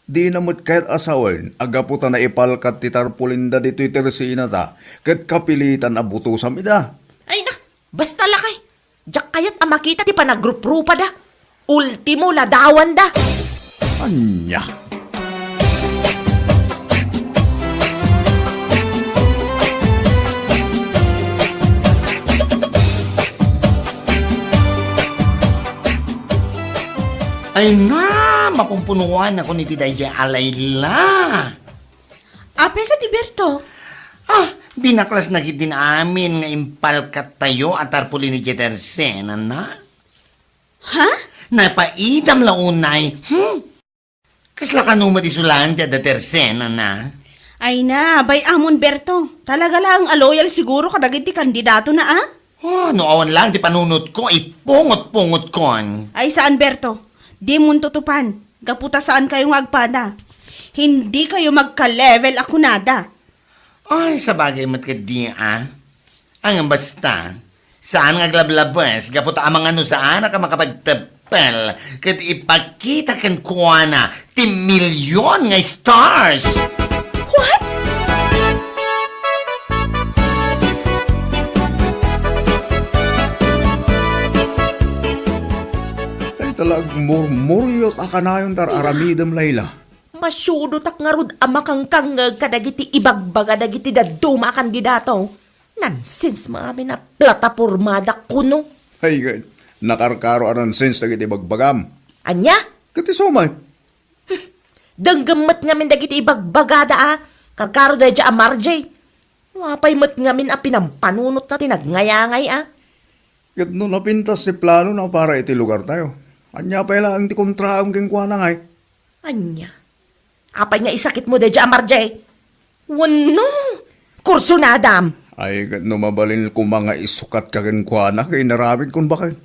Dina met kayat a sawen a gapu ta naipalkat ti tarpulenda ditoy tersenata, ket kapilitan a butosam ida. Ay na, basta lakay. Diak kayat a makita ti panagruprupada. Ultimo, ladawanda. Ania? Ay na, mapumpunuanakon iti daydiay a Layla. Apay kadi, Berto? Ah, binaklasna ketdin amin nga impalkattayo a tarpulin idiay tersenana. Ha? Napaidam la unay. Hmm? Kasla kano met isu laeng ti adda tersenana? Ay na, bay-amon, Berto. Talaga laeng a loyal siguro kadagiti kandidatona, a? Oh, no awan laeng ti panunotko, ipungot-pungotkon. Ay, saan, Berto. Dimon tutupan. Gapu ta saankayo nga agpada. Hindi kayo magka-level a kunada. Ay, sabagay met ketdi, a. Ngem basta, saan nga aglablabes gapu ta amangan no saanak a makapagteppel ket ipakita kenkuana ti milyon nga stars. What? Ay, talaga, murmuryot a kanayon ti ar-aramidem, Layla. Masiudotak ngarud a makangkangngeg kadagiti ibagbaga dagiti dadduma a kandidato. Nonsense met amin a platapormada kuno. Ay, nakarkaro a nonsense dagiti ibagbagam. Ania? Ket isu met. Hmm. Denggem met ngamin dagiti ibagbagada a karkaro daydiay a Marjay. No apay met ngamin a pinampanunotna ti nagngayangayo. Ket no napintas ti planona para iti lugartayo, ania pay laeng ti kontraem kenkuana ngay? Ania? Apay nga isakitmo daydiay a Marjay? Wenno, kursunadam? Ay, ket no mabalin koma nga isukatka kenkuana, ket inaramidkon baket.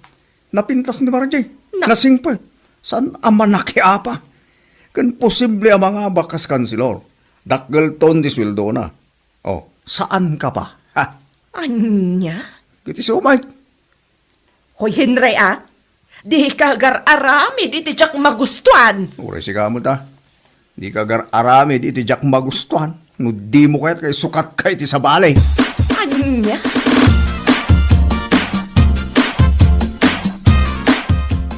Napintas ni Marjay. Na- Nasingpet. Saan a manakiapa? Ken posible a mangabak kas kanselor. Dakkelton ti sueldona. Oh, saanka pa? Ha? Ania? Ket isu met. Hoy, Henry, a? Dika agar-aramid iti diak magustuan. Uray sika met, a. Dika agar-aramid iti diak magustuan. No dimo kayat nga isukatka iti sabali. Ania?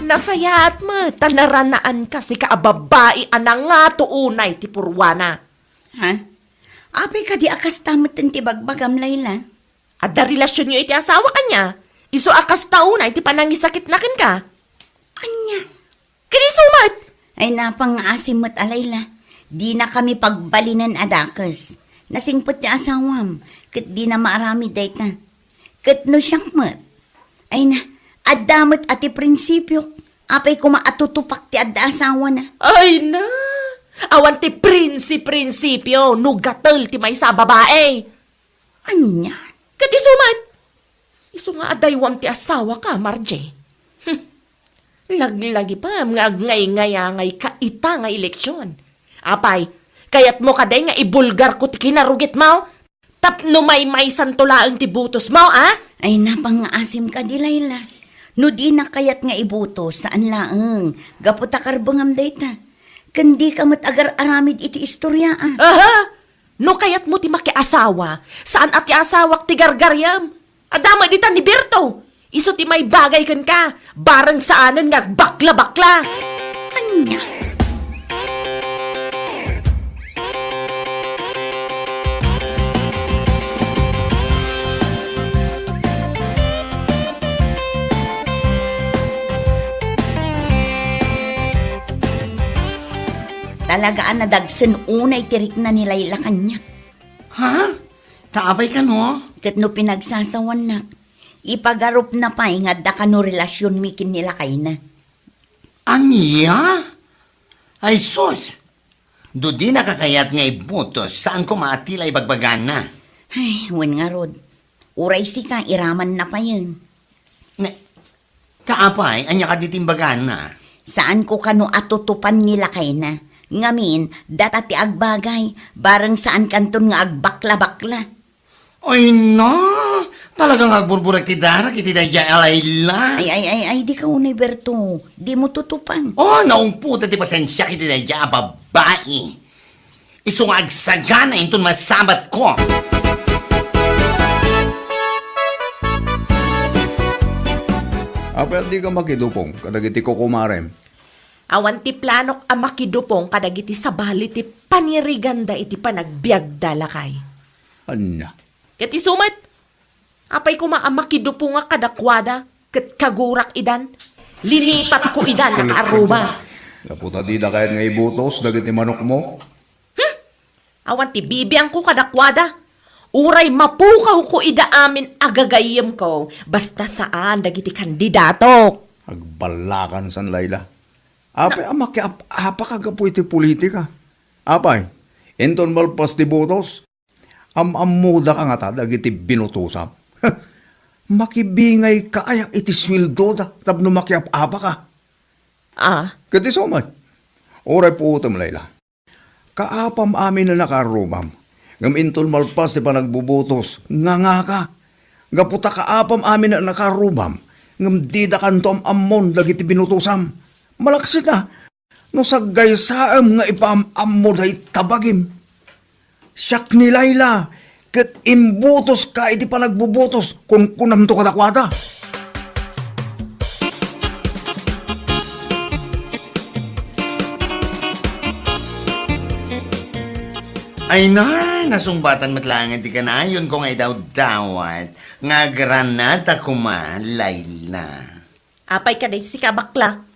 Nasayaat met ta naranaanka, sika a babai a nangato unay ti purwana. Ha? Apay kadi a kasta met ti ibagbagam, Layla? Adda relasionyo iti asawa kaniak? Isu a kasta unay ti panangisakitna kenka. Ania? Ken isu met! Ay, napangngaasi met a Layla. Dinakami pagbalinen a dakes. Nasingpet ti asawam, ket dina maaramid dayta. Ket no siak met, ay na, adda met a ti prinsipiok. Apay koma a tutupak ti adda asawana? Ay na! Awan ti prinsi-prinsipio no gatel ti maysa a babae. Ania? Ket isu met, isu nga adaywam ti asawaka, Margie. Hmm. Laglagipem nga agngayngayangayka ita nga eleksion. Apay, kayatmo kadi nga ibulgarko ti kinarugitmo? Tapno maymaysanto laeng ti butosmo, a? Ay, napangngaasim kadi, Laila. No dinak kayat nga ibutos, saan laeng, gapu ta karbengam dayta. Ken dika met agar-aramid iti istoria, a? Aha! No kayatmo ti makiasawa, saan a ti asawak ti gargariam. Adda met dita ni Berto. Isu ti maibagay kenka, bareng saanen nga agbakla-bakla. Ania? Talaga a nadagsen unay ti rikna ni Laila kaniak. Ha? Ta apay kano? Ket no pinagsasawannak, ipagarupna pay nga adda kano relasionmi ken ni lakayna. Ania? Ay sus! No dinaka kayat nga ibutos, saan koma a ti la ibagbagana? Ay, wen ngarud. Uray sika, iramanna payen. Ne, ta apay, ania kadi ti imbagana? Saanko kano a tutupan ni lakayna. Ngamin, data ti agbagay, bareng saankanton nga agbakla-bakla. Ay na, talaga nga agburburek ti darak iti daydiay a Laila. Ay, ay, ay, ay, dika unay, Berto. Dimo tutupan. Oh, naungpot ti pasensiak iti daydiay a babai. Isu nga agsagana inton masabatko. Apay a dika makidupong kadagiti kukumarem? Awan ti planok a makidupong kadagiti sabali ti paniriganda iti panagbiagda, lakay. Ania? Ket isu met, apay koma a makidupongak kadakuada, ket kagurak idan, linipatko idan a kaarruba. Gapu ta dida kayat nga ibutos dagiti manokmo? Hmm? Awan ti bibiangko kadakuada. Uray mapukawko ida amin a gagayyemko, basta saan dagiti kandidatok. Agballakan san, Laila. Apay a makiap-apaka gapu iti politika? Apay, inton malpas ti butos, am-ammodaka ngata dagiti binutosam? Makibingayka aya iti sueldoda tapno makiap-apaka? Ah. Ket isu met, uray puotem, Laila. Kaapam amin a nakaarrubam, ngem inton malpas ti panagbubutos, ngangaka. Gapu ta kaapam amin a nakaarrubam, ngem didakanto am-ammon dagiti binutosam. Malaksid a, no saggaysaem nga ipaam-ammo dayta bagim. Siak ni Laila, ket imbutoska iti panagbubutos, kunkunamto kadakuada. Ay na, nasungbatan met laeng ti kanayonko nga idawdawat nga agranata koma, Laila. Apay kadi, sika bakla?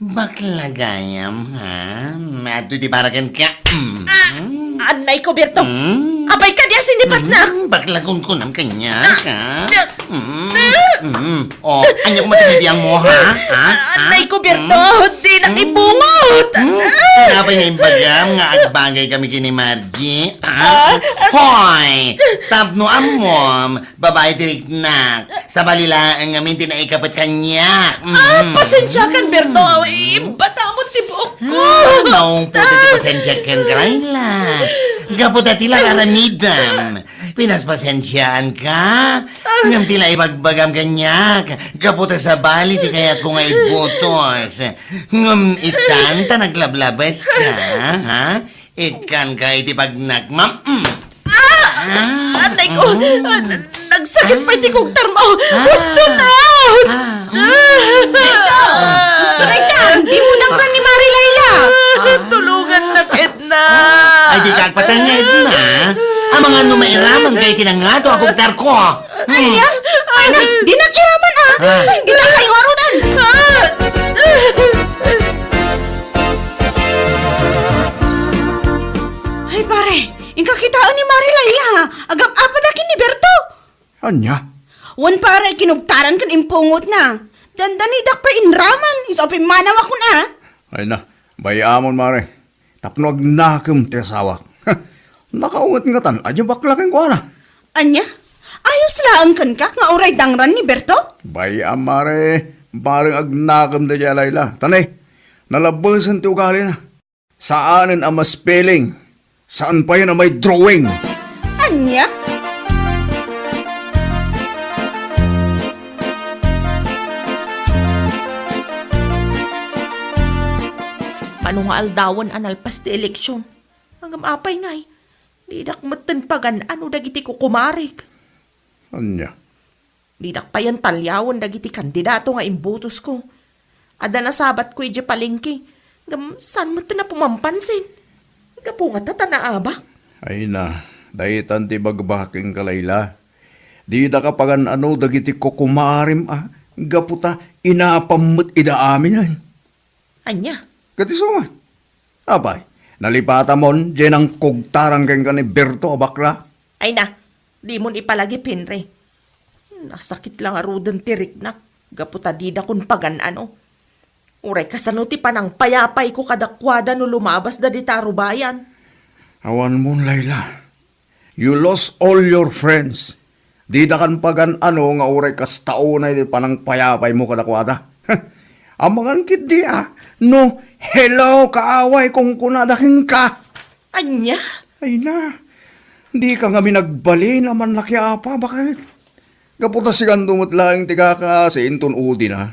Bakla gayam, ha? Adtoy ti para kenka. Mm. Ah, anay ko, Berto. Mm. Apay kadi a sinipatnak? Mm, bakla kunkunam kaniak, ha? Ah, ah, mm, ah. Mm. Oh, ania koma ti bibiangmo, ha? Ha? Ah, anay ko, Berto. Mm. Dinak ipungot. Mm. Apay nga imbagam nga agbagay kami ken ni Margie, ha? Ah, ah. Hoy! Tapno ammom, babai ti riknak. Sabali laeng ngamin ti naikapet kaniak. Ah, mm, pasensiakan, Berto. Imbata mo ti buokko. Ah, naungpot ti pasensiakan, Laila. Gapu ta ti la aramidem. Pinaspasensiaanka. Ngem ti la ibagbagam kaniak. Gapu ta sabali ti kayatko nga ibutos. Ngem itan ta naglablabeska, ha? Ikkanka iti pagnakmam. Mm. Ah! Ah! Anay ko! Mm. Ah, nagsakit pay ti kugtarmo! Ah! Husto ta! Hus-, ah! Mm. Ah! Husto na ita! Dimo danggan ni Mari Laila! Ah! Tulongannak, Edna! Ay, dika agpatay nga, Edna. Amangan no mairamanka iti nangato a kugtarko. Ania? Ay na, dinak iraman, ah! Ah. Ay, dita kayo arudan! Ah! Ania? Wen, pare, kinugtaran ken impungotna. Dandanidak pay inraman, isu a pimmanawakon a. Ay na, bay-amon, mare. Tapno agnakem ti asawak. Nakaunget ngatan a diay bakla kenkuana. Ania? Ayos laeng kenka nga uray dangran ni Berto? Bay-am, mare. Bareng agnakem daydiay a Laila. Tane, nalabesen ti ugalina. Saanen a maspelling. Saan payen a may drawing. Ania? Mano nga aldawen a nalpas ti eleksion? Ngem apay ngay, didak metten pagan-ano dagiti kukumarik. Ania? Didak payen taliawen dagiti kandidato nga imbutosko. Adda nasabatko idiay palengke, ngem saan met ti napumampansin. Gapu ngata ta naabak. Ay na, daytan ti ibagbakem kenka, Laila. Didaka pagan-ano dagiti kukumarim a, gapu ta inapam met ida aminen. Ania? Ket isu met. Apay, nalipatamon diay nangkugtaran kenka ni Berto a bakla? Ay na, dimon ipalagip, Henry. Nasakit la ngaruden ti riknak gapu ta didakon pagan-ano. Uray kasano ti panangpayapayko kadakuada no lumabasda dita rubayan? Awanmon, Laila. You lost all your friends. Didakan pagan-ano nga uray kasta unay ti panangpayapaymo kadakuada. Amangan ketdi a, no, "Hello, kaaway," kunkunada kenka. Ania? Ay na, dika ngamin agbalin a mannakiapa, baket? Gapu ta sikanto met laeng ti kakaasi inton udina.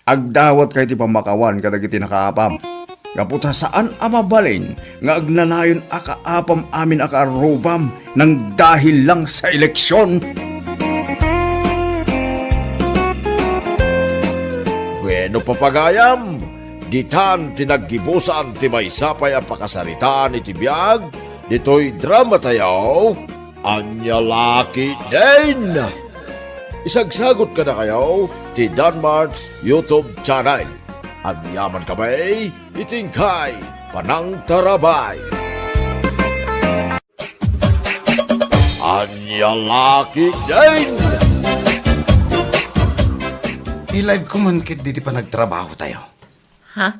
Agdawatkay ti pammakawan kadagiti nakaapam. Gapu ta saan a mabalin nga agnanayon a kaapam amin a kaarrubam nang dahil lang sa eleksion. Bueno, papagayam, ditan ti naggibusan ti maysa pay a pakasaritaan iti biag ditoy dramatayo. Ania la ketdin? Isagsagot kadakayo ti Danmart's YouTube channel. Agyaman kami iti inkay panangtarabay. Ania la ketdin? I-live ko man ketdi ti panagtrabaho tayo. Ha?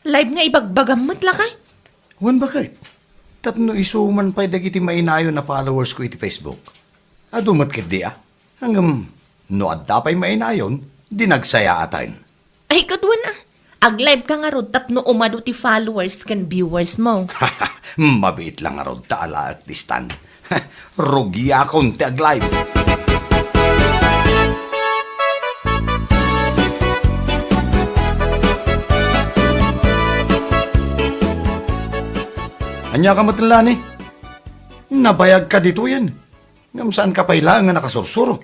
Live nga ibagbagam met lakay? Wen, baket? Tapno isu man pay dagiti mainayon a followers ko iti Facebook. Adu met ketdi a. Ngem, no adda pay mainayon, di nagsayaaten. Ay, ket wen a. Ag-live ka ngarud tapno umadu ti followers ken viewers mo. Mabiit la ngarud ta alaek distan. Rugiakon ti ag-live. Ania ka met, Lani? Nabayag ka ditoyen. Ngem saan ka pay laeng nga nakasursuro?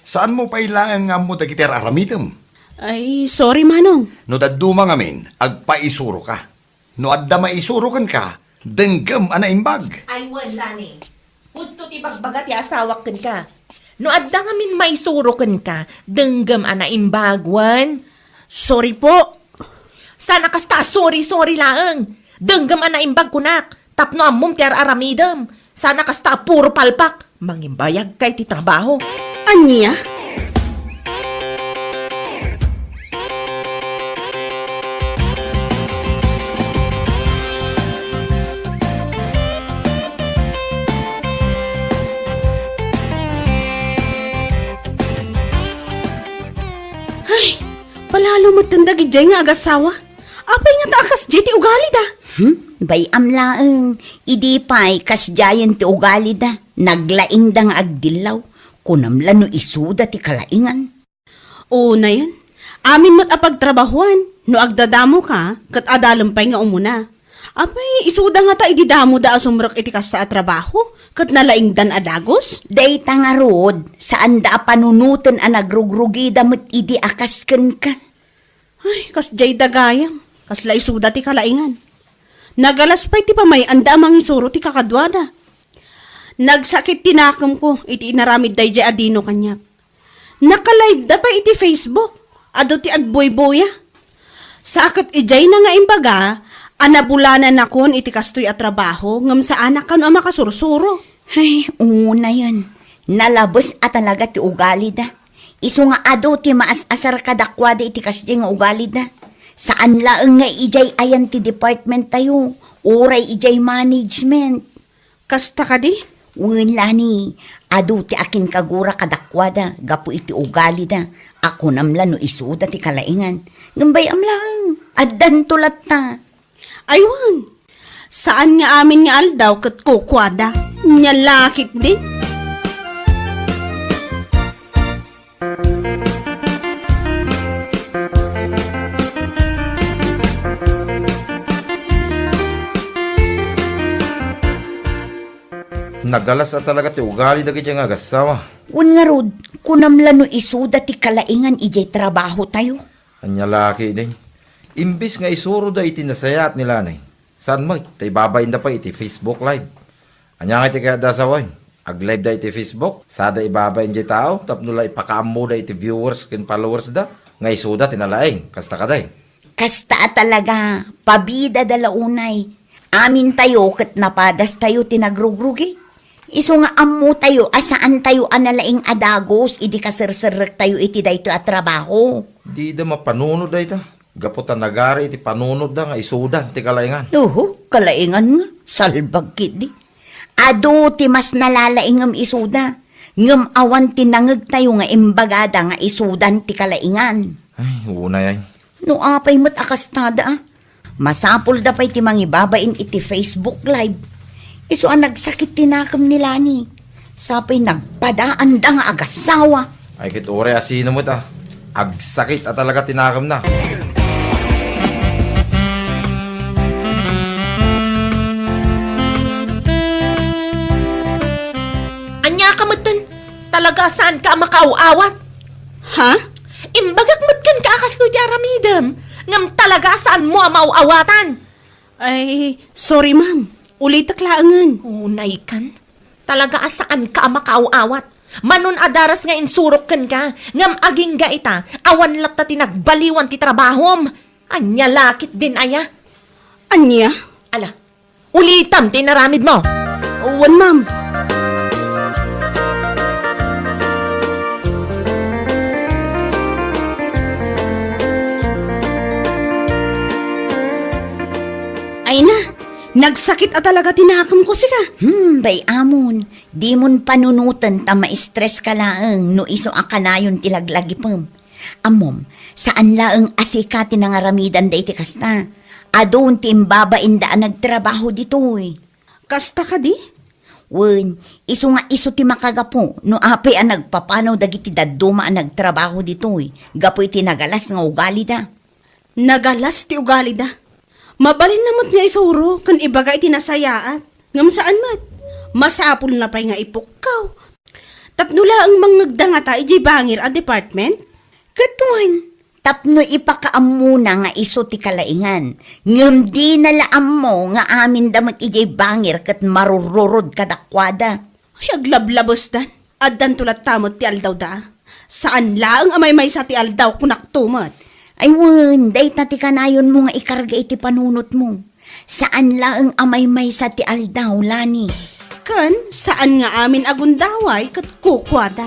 Saan mo pay laeng nga ammo dagiti ar-aramidem? Ay, sorry, Manong. No dadduma ngamin, agpaisuro ka. No adda maisuro kenka, denggem a naimbag. Ay, wen, Lani. Husto ti bagbaga ti asawak kenka. No adda ngamin maisuro kenka, denggem a naimbag, wen. Sorry po. Saan a kasta a sorry-sorry laeng. Denggem a naimbag kunak. Tapno ammom ti ar-aramidem. Saan a kasta a puro palpak. Mangimbayagkay ti trabaho. Ania? Ay, palalo met dagijay nga agasawa. Apay ngata a kasdiay ti ugalida? Hmm? Bay-am laeng. Idi pay kasdiayen ti ugalida, naglaingda nga agdillaw. Kunam la no isuda ti kalaingan. Unayen, amin met a pagtrabahuan, no agdadamoka, ket adalem pay nga umuna. Apay, isuda ngata idi damoda a sumrek iti kasta a trabaho, ket nalaingdan a dagus? Dayta ngarud, saanda a panunoten a nagrugrugida met idi a kas kenka. Ay, kasdiay da gayam. Kasla isuda ti kalaingan. Nagalas pay ti pamay-anda a mangisuro ti kakaduada. Nagsakit ti nakemko iti inaramid daydiay a Dino kaniak. Nakalive da pay iti Facebook. Adu ti agbuybuya. Sa ket idiayna nga imbaga a nabulananakon iti kastoy a trabaho ngem saanak kano a makasursuro. Ay, unayen. Nalabes a talaga ti ugalida. Isu nga adu ti maas-asar kadakuada iti kasdiay nga ugalida. Saan laeng nga idiay ayan ti department tayo, uray idiay management. Kasta kadi? Wen, Lani, adu ti akinkagura kadakuada gapu iti ugalida a kunam la no isuda ti kalaingan. Ngem bay-am laeng, addanto latta. Aywan, saan nga amin nga aldaw ket kukuada. Nia la ketdi. Nagalas a talaga ti ugali dagiti nga agassawa. Wen ngarud, kunam la no isuda ti kalaingan idiay trabaho tayo. Ania la ketdin? Imbes nga isuroda iti nasayaat ni Lani, saan met ta ibabainda pay iti Facebook Live. Ania nga iti kayatda a sawen? Ag-live da iti Facebook, sada ibabain diay tao tapno la ipakaammoda iti viewers ken followers da nga isuda ti nalaing. Kasta kadi? Kasta a talaga, pabidada la unay. Amintayo ket napadastayo ti nagrugrugit. Isu nga ammotayo a saantayo a nalaing a dagus idi kaserserrektayo iti daytoy a trabaho. Dida mapanunot dayta, gapu ta nagari iti panunotda nga isudan ti kalaingan. Uhu, kalaingan nga, salbag ketdi. Adu ti mas nalalaingem isuda, ngem awan ti nangegtayo nga imbagada nga isudan ti kalaingan. Ay, unay ay. No apay met a kastada, a? Masapulda pay ti mangibabain iti Facebook Live. Isu a nagsakit ti nakem ni Lani. Sapay nagpadaanda nga agassawa. Ay, ket uray a sino met a, agsakit a talaga ti nakemna. Ania ka metten? Talaga a saanka a makaaw-awat? Ha? Imbagak met kenka a kastoy ti aramidem, ngem talaga a saanmo a maaw-awatan. Ay, sorry, ma'am. Ulitek laengen. Unaykan. Talaga a saanka a makaaw-awat. Manon a daras nga insurok kenka, ngem agingga ita, awan latta ti nagbaliwan ti trabahom. Ania la ketdin aya? Ania? Ala, ulitem ti inaramidmo. Wen, ma'am. Ay na, nagsakit a talaga ti nakemko, sika. Hmm, bay-amon, dimon panunoten ta ma-stress ka laeng no isu a kanayon ti laglagipem. Ammom, saan laeng a sika ti nangaramidan daytoy kasta. Adun ti imbabainda a nagtrabaho ditoy. Kasta kadi? Wen, isu nga isu ti makagapu no apay a nagpapanaw dagiti dadduma a nagtrabaho ditoy gapu iti nagalas nga ugalida. Nagalas ti ugalida. Mabalinna met nga isuro ken ibaga iti nasayaat. Ngem saan met. Masapulna pay nga ipukkaw. Tapno laeng mangngegda ngata idiay bangir a department? Ket wen, tapno ipakaammona nga isu ti kalaingan, ngem dina la ammo nga aminda met idiay bangir ket marururod kadakuada. Ay, aglablabesdan. Addanto latta met ti aldawda. Saan laeng a maymaysa ti aldaw, kunakto met. Ay wen, dayta ti kanayonmo nga ikarga iti panunotmo. Saan laeng a maymaysa ti aldaw, Lani. Ken saan nga amin a gundaway ket kukuada.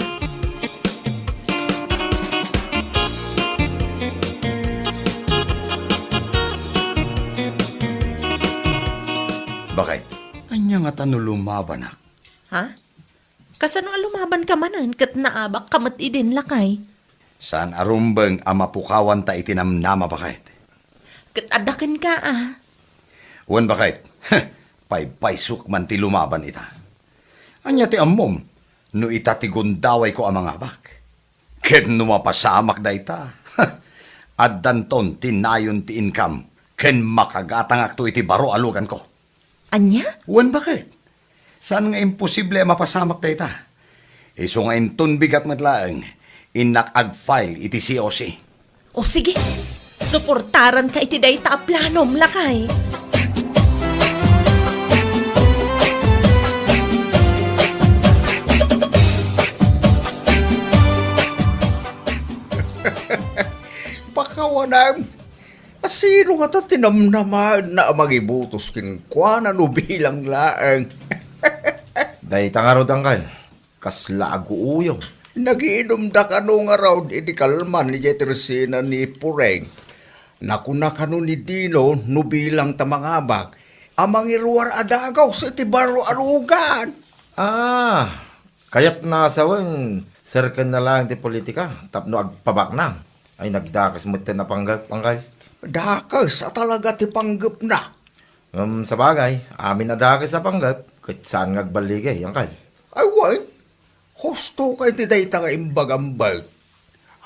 Bakit? Ania ngata no lumabanak? Ha? Kasano a lumabanka manen ket naabakka met idin, lakay? Saan a rumbeng a mapukawanta iti namnama, baket. Ket adda kenka, a. Wen, baket. Paypaysok man ti lumaban ita. Ania ti ammom no ita ti gundawayko a mangabak? Ket no mapasamak dayta, addanton ti nayon ti income ken makagatangakto iti baro a luganko. Ania? Wen, baket. Saan nga imposible a mapasamak dayta. Isu nga inton bigat met laeng, innak ag-file iti C O C. O sige, suportaranka iti dayta a planom, lakay. Pakawanam. A, sino ngata ti namnamaenna a mangibutos kenkuana no bilang laeng? Dayta ngarud, angkel. Kasla aguuyom. Nagiinumda kano ngarud iti kalman idiay tersena ni Pureng. Nakuna kano ni Dino no bilang ta mangabak a mangiruar a dagus iti baro a rugan. Ah, kayatna a sawen, serkenna laeng ti politika tapno agpabaknang. Ay, nagdakes metten a panggep, Angkel. Dakes a talaga ti panggepna. Ngem sabagay, amin a dakes a panggep, ket saan nga agballigay, Angkel. Ay, wen, husto kay ti dayta nga imbagam, Bert.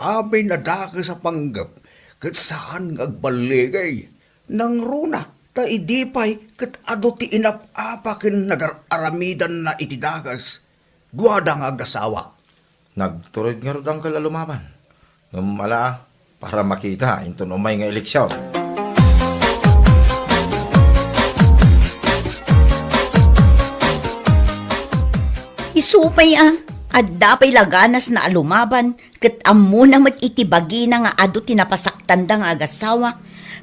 Amin a dakes a panggep, ket saan nga agballigay. Nangruna, ta idi pay ket adu ti inap-apa ken nagar-aramidanna iti dakes. Duada nga agasawa. Nagtured ngarud, Angkel, a lumaban. Ngem ala, para makita inton umay nga eleksion. Isu pay a, adda pay la ganasna a lumaban, ket ammona met iti bagina nga adu ti napasaktanda nga agasawa,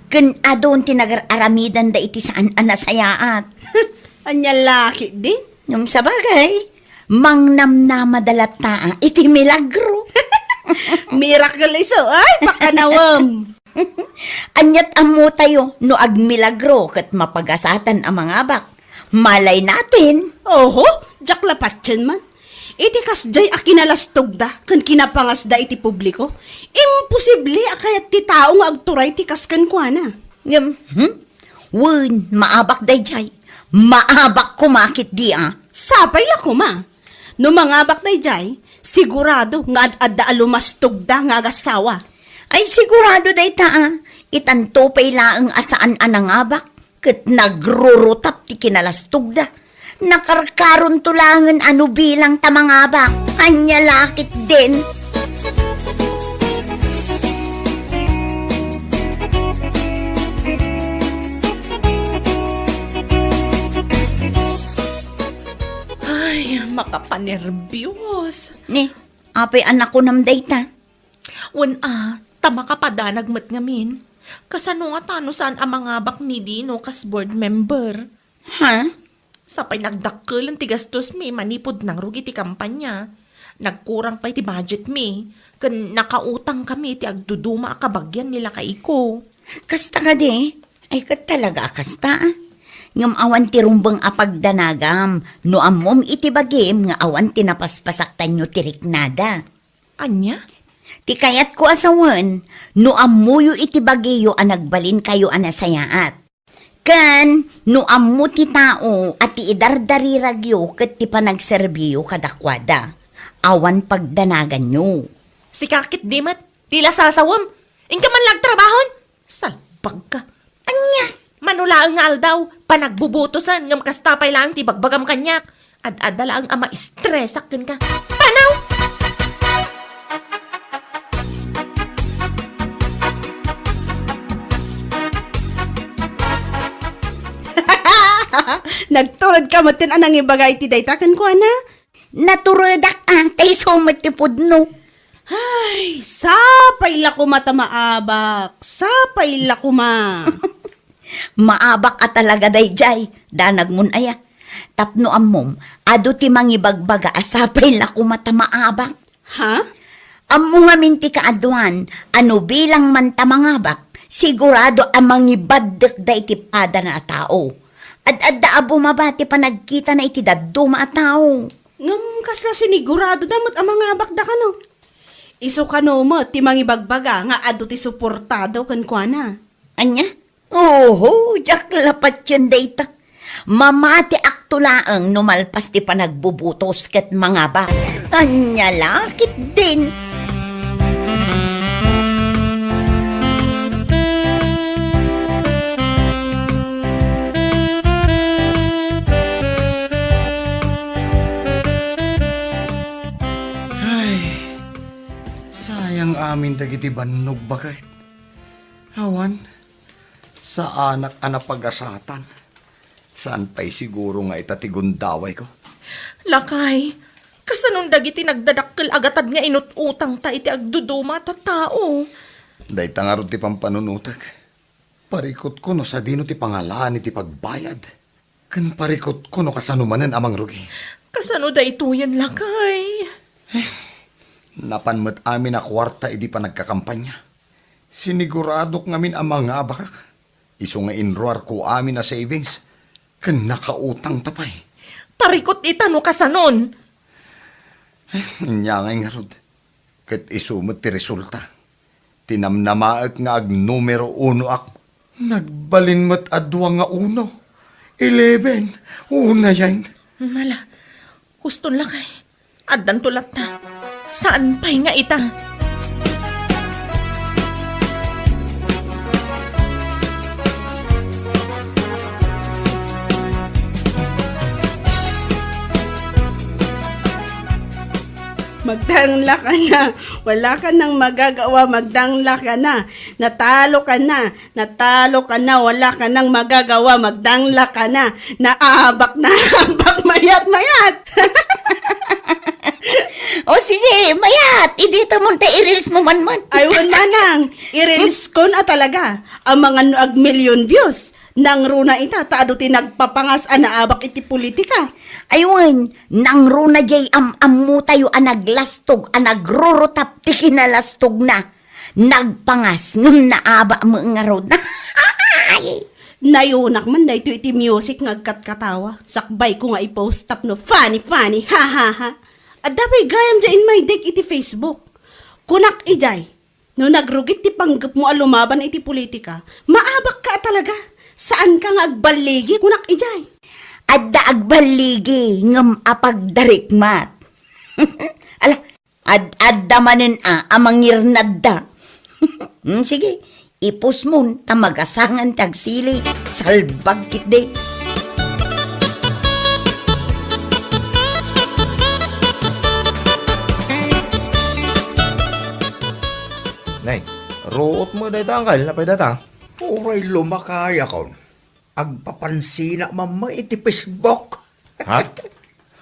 ken adun ti nagar-aramidanda iti saan a nasayaat. Ania la ketdin? Ngem sabagay, mangnamnamada latta iti milagro. Miracle isu, ay, pakanawem. Ania't ammotayo no agmilagro ket mapagasatan a mangabak? Malay natin. Oho, diak la patien man. Iti kasdiay a kinalastogda ken kinapangasda iti publiko, imposible a kayat ti tao nga agturay ti kas kenkuana. Ngem, hmm? Wen, maabak daydiay. Maabak koma ketdi a. Sapay la koma. No mangabak daydiay, sigurado nga ad-adda a lumastogda nga agasawa. Ay, sigurado dayta a. Itanto pay laeng a saan a nangabak ket nagrurutap ti kinalastogda. Nakarkaronto laengen a no bilang ta mangabak. Ania la ketdin? Ay, makapanerbios. Ni, apay a nakunam dayta? Wen a, ta makapadanag met ngamin. Kasano ngata no saan a mangabak ni Dino kas board member? Ha? Sapay nagdakkelen ti gastosmi manipud nangrugi ti kampanya. Nagkurang pay ti budgetmi, ken nakautangkami ti agduduma a kabagian ni lakaiko. Kasta kadi? Ay, ket talaga a kasta, a. Ngem awan ti rumbeng a pagdanagam no ammom iti bagim nga awan ti napaspasaktanyo ti riknada. Ania? Ti kayatko a sawen, no ammoyo iti bagiyo a nagbalinkayo a nasayaat. Ken no ammo ti tao a ti idardariragyo ket ti panagserbiyo kadakuada, awan pagdanaganyo. Sika ketdi met, ti la sasawem. Inka man la agtrabahon. Salbagka. Ania? Mano laeng nga aldaw, panagbubutosen, ngem kasta pay laeng ti bagbagam kaniak. Ad-adda laeng a maistresak kenka. Panaw! Nagturedka metten a nangibaga iti dayta kenkuana? Naturedak a, ta isu met ti pudno. Ay, sapay la koma ta maabak. Sapay la koma. Maabak a talaga daydiay, danagmon aya. Tapno ammom, adu ti mangibagbaga a sapay la koma ta maabak. Ha? Ammo ngamin ti kaaduan a no bilang man ta mangabak, sigurado a mangibaddekda iti padana a tao. Ad-adda a bumaba ti panagkitana iti dadduma a tao. Ngem kasla siniguradoda met a mangabakda kano? Isu kano met ti mangibagbaga nga adu ti suportado kenkuana? Ania? Oho, diak la patien dayta. Mamatiakto laeng no malpas ti panagbubutos ket mangabak. Ania la ketdin? Ay, sayang amin dagiti bannog baket. Awan, saanak a napagasatan. Saan pay siguro nga ita ti gundawayko? Lakay, kasanon dagiti nagdadakkel a gatad nga inut-utangta iti agduduma a tattao? Dayta ngarud ti pampanunotek. Parikutko no sadino ti pangalaan iti pagbayad. Ken parikutko no kasano manen a mangrugi. Kasano daytoyen, lakay? Napan met amin a kuarta idi panagkakampanya. Siniguradok ngamin a mangabakak. Isu nga inruarko amin a savings, ken nakautangta pay. Parikut ita no kasanon. Ania ngay ngarud, ket isu met ti resulta. Tinamnamaek nga agnumero unoak. Nagbalin met a dua nga uno. Eleven. Unayen. Mala, huston lakay. Addanto latta. Saan pay nga ita? Magdangla ka na. Wala ka nang magagawa, magdangla ka na. Natalo ka na. Natalo ka na, wala ka nang magagawa, magdangla ka na. Naabak na, abak, mayat, mayat. O sige, mayat, idita mo ta i-reels mo man man. Ay, wen manang, i-reels ko na talaga. Amangan no ag million views. Nangruna ita, ta adu ti nagpapangas a naabak iti politika. Ay wen, nangruna jay am-ammo tayo a naglastog, a nagrurutap ti kinalastog na. Nagpangas ngem naabak met ngarud. Ay! Nayunak man daytoy iti music nga agkatkatawa. Sakbay ko nga i-post tapno funny, funny, ha, ha, ha. Adda pay gayam dia in my deck iti Facebook. Kunak idiay, no nagrugit ti panggepmo a lumaban iti politika, maabak ka talaga. Saan ka nga agballigi, kunak idiay. Adda agballigi, ngem a pagdarikmat. Ala, Ad-adda manen a, a mangirnadda. Hmm, sige, i-post mon ta magasangan ti agsili, salbag ketdi. Nay, ruot mo dayta, angkel, napay data? Uray lumakayakon. Agpapansinak man met iti Facebook. Ha?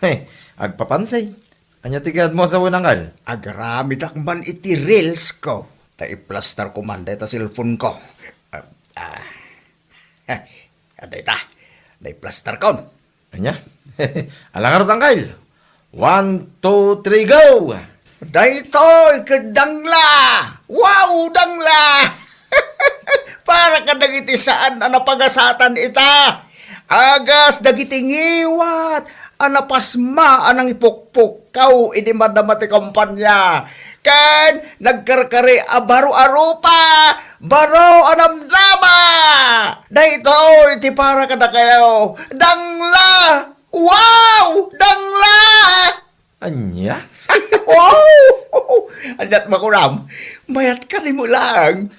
He, agpapansi? Ania ti kayatmo a sawen, angkel? Agramidak man iti reels ko. Ta i-plaster ko man dayta cellphone ko. Ah, ah. Adda ita. Naiplastar kon. Ania? Ala ngarud, angkel. One, two, three, go! Daytoy ket dangla! Wow, dangla! Para kadagiti saan a napagasatan ita. Agas dagiti ngiwat a napasma a nangipukpukkaw idi madama ti kampanya. Ken nagkarkari a baro a rupa, baro a namnama. Daytoy ti para kadakayo. Dangla! Wow! Dangla! Ania? Wow! Aniat makunam? Mayat ka ni mo lang.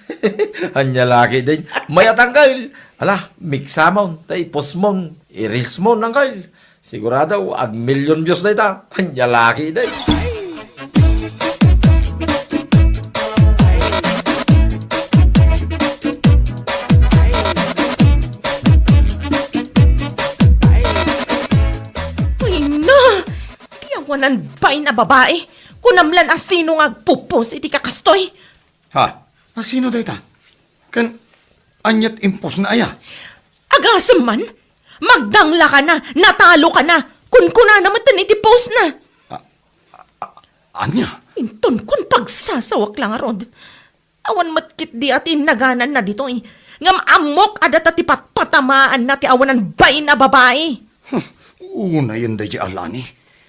Ania laki din? Mayat, angkel. Ala, miksamon, ta i-post mon, i-reels mon, angkel. Sigurado, ag million views na ita. Ania laki din? Ay, na! Ti awanan bain a babai, kunam lan a sino nga agpupos iti kakastoy? Ha? A sino dayta? Ken aniat impos na aya? Agasem man, magdangla ka na, natalo ka na, kunkunana met iti post na. A-, a-, a-, ania? Inton kun pagsasawak la ngarud. Awan met ketdi a ti innagananna ditoy. Ngem ammok a data ti patpatamaanna ti awanan bain a babai. Hmm, unayen daydi a Lani.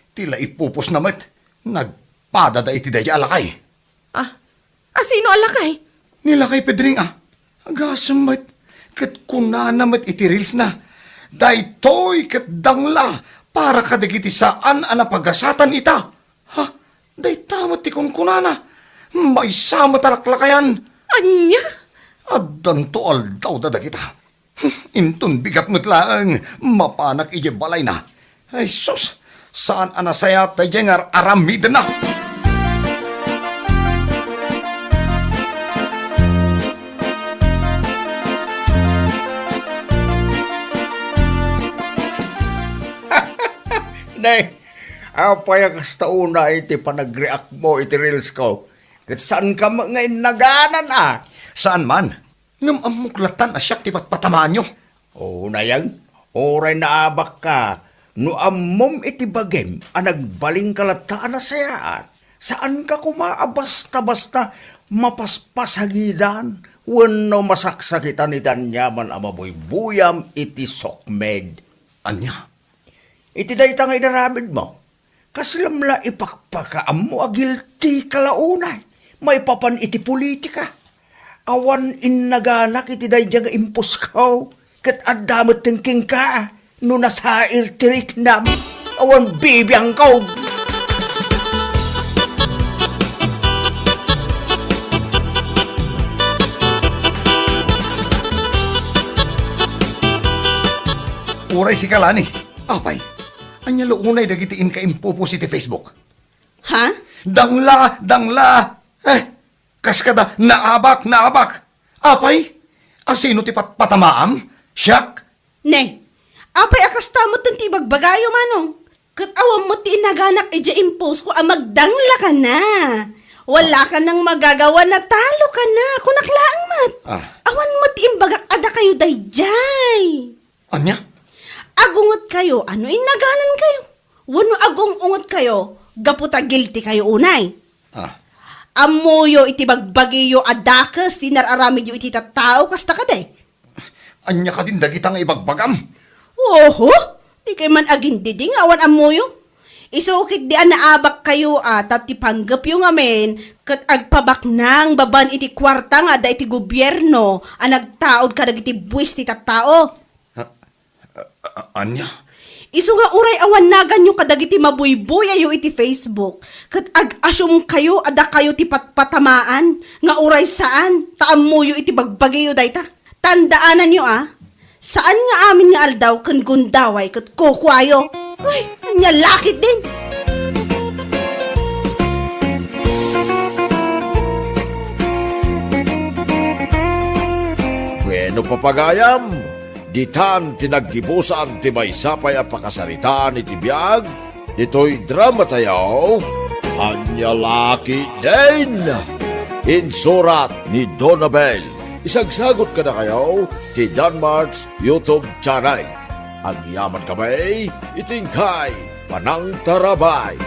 Ti la ipupos na met. Nagpadada iti daydi a lakay. Ah, a sino a lakay? Ni lakay Pedring a. Agasem met. Ket kunana met iti reels na. Daytoy ket dangla para kadagiti saan a napagasatan ita. Ha? Dayta met ti kunkunana. Maysa met a laklakayan. Ania? Addanto aldawda dagita. Inton bigat met laeng, mapanak idiay balayna. Ay sus, saan a nasayaat daydiay nga ar-aramidenna. Nay, Apay a kasta unay ti panagreact mo iti reels ko? Ket saan ka met nga innaganan a? Saan man. Ngem ammok latan a siak ti patpatamaanyo. O, nayeng, uray naabak ka, No ammom iti bagim a nagbalin ka latta a nasayaat, saanka koma a basta-basta mapaspasagidan wenno masaksakitan iti aniaman a mabuybuyam iti sukmed. Ania? Iti dayta nga inaramidmo, kaslam la ipakpakaammo a guilty ka la unay maipapan iti politika. Awan innaganak iti daydiay nga imposko, ket adda metten kenka no nasair ti riknam. Awan bibiangko. Uray sika, Lani. Apay, ania la unay dagiti inka impopost iti Facebook? Ha? Dangla, dangla! Eh, kas kada naabak, naabak! Apay, asino ti patpatamaam? Siak? Ne, apay a kasta metten ti ibagbagayo, Manong? Ket awan met ti innaganak idiay impost ko a magdangla kana. Wala kanang magagawa, natalo kana. Kunak laeng met. Ah. Awan met ti imbagak a dakayo daydiay. Ania? Agungetkayo a no innaganankayo. Wenno agung-ungetkayo gapu ta guilty kayo unay. Ah. Ammoyo iti bagbagiyo a dakes ti inar-aramidyo iti tattao, kasta kadi? Ania kadin dagita nga ibagbagam? Oho, di kayo man agindidi nga awan ammoyo. Isu ketdi a naabakkayo a ta ti panggepyo ngamin ket agpabaknang babaen iti kuarta nga adda iti gobierno a nagtaud kadagiti buis ti tattao. A-, a-, ania? Isu nga uray awan naganyo kadagiti mabuybuyayo iti Facebook, ket ag-asumkayo a dakayo ti patpatamaan nga uray saan ta ammoyo iti bagbagiyo dayta. Tandaananyo a, saan nga amin nga aldaw ken gundaway ket kukuayo. Ay, ania la ketdin? Bueno, papagayam, ditan ti naggibusan ti maysa pay a pakasaritaan iti biag ditoy dramatayo. Ania la ketdin? Insurat ni Donabel. Isagsagot kadakayo ti Danmart's YouTube channel. Agyaman kami iti inkay panangtarabay.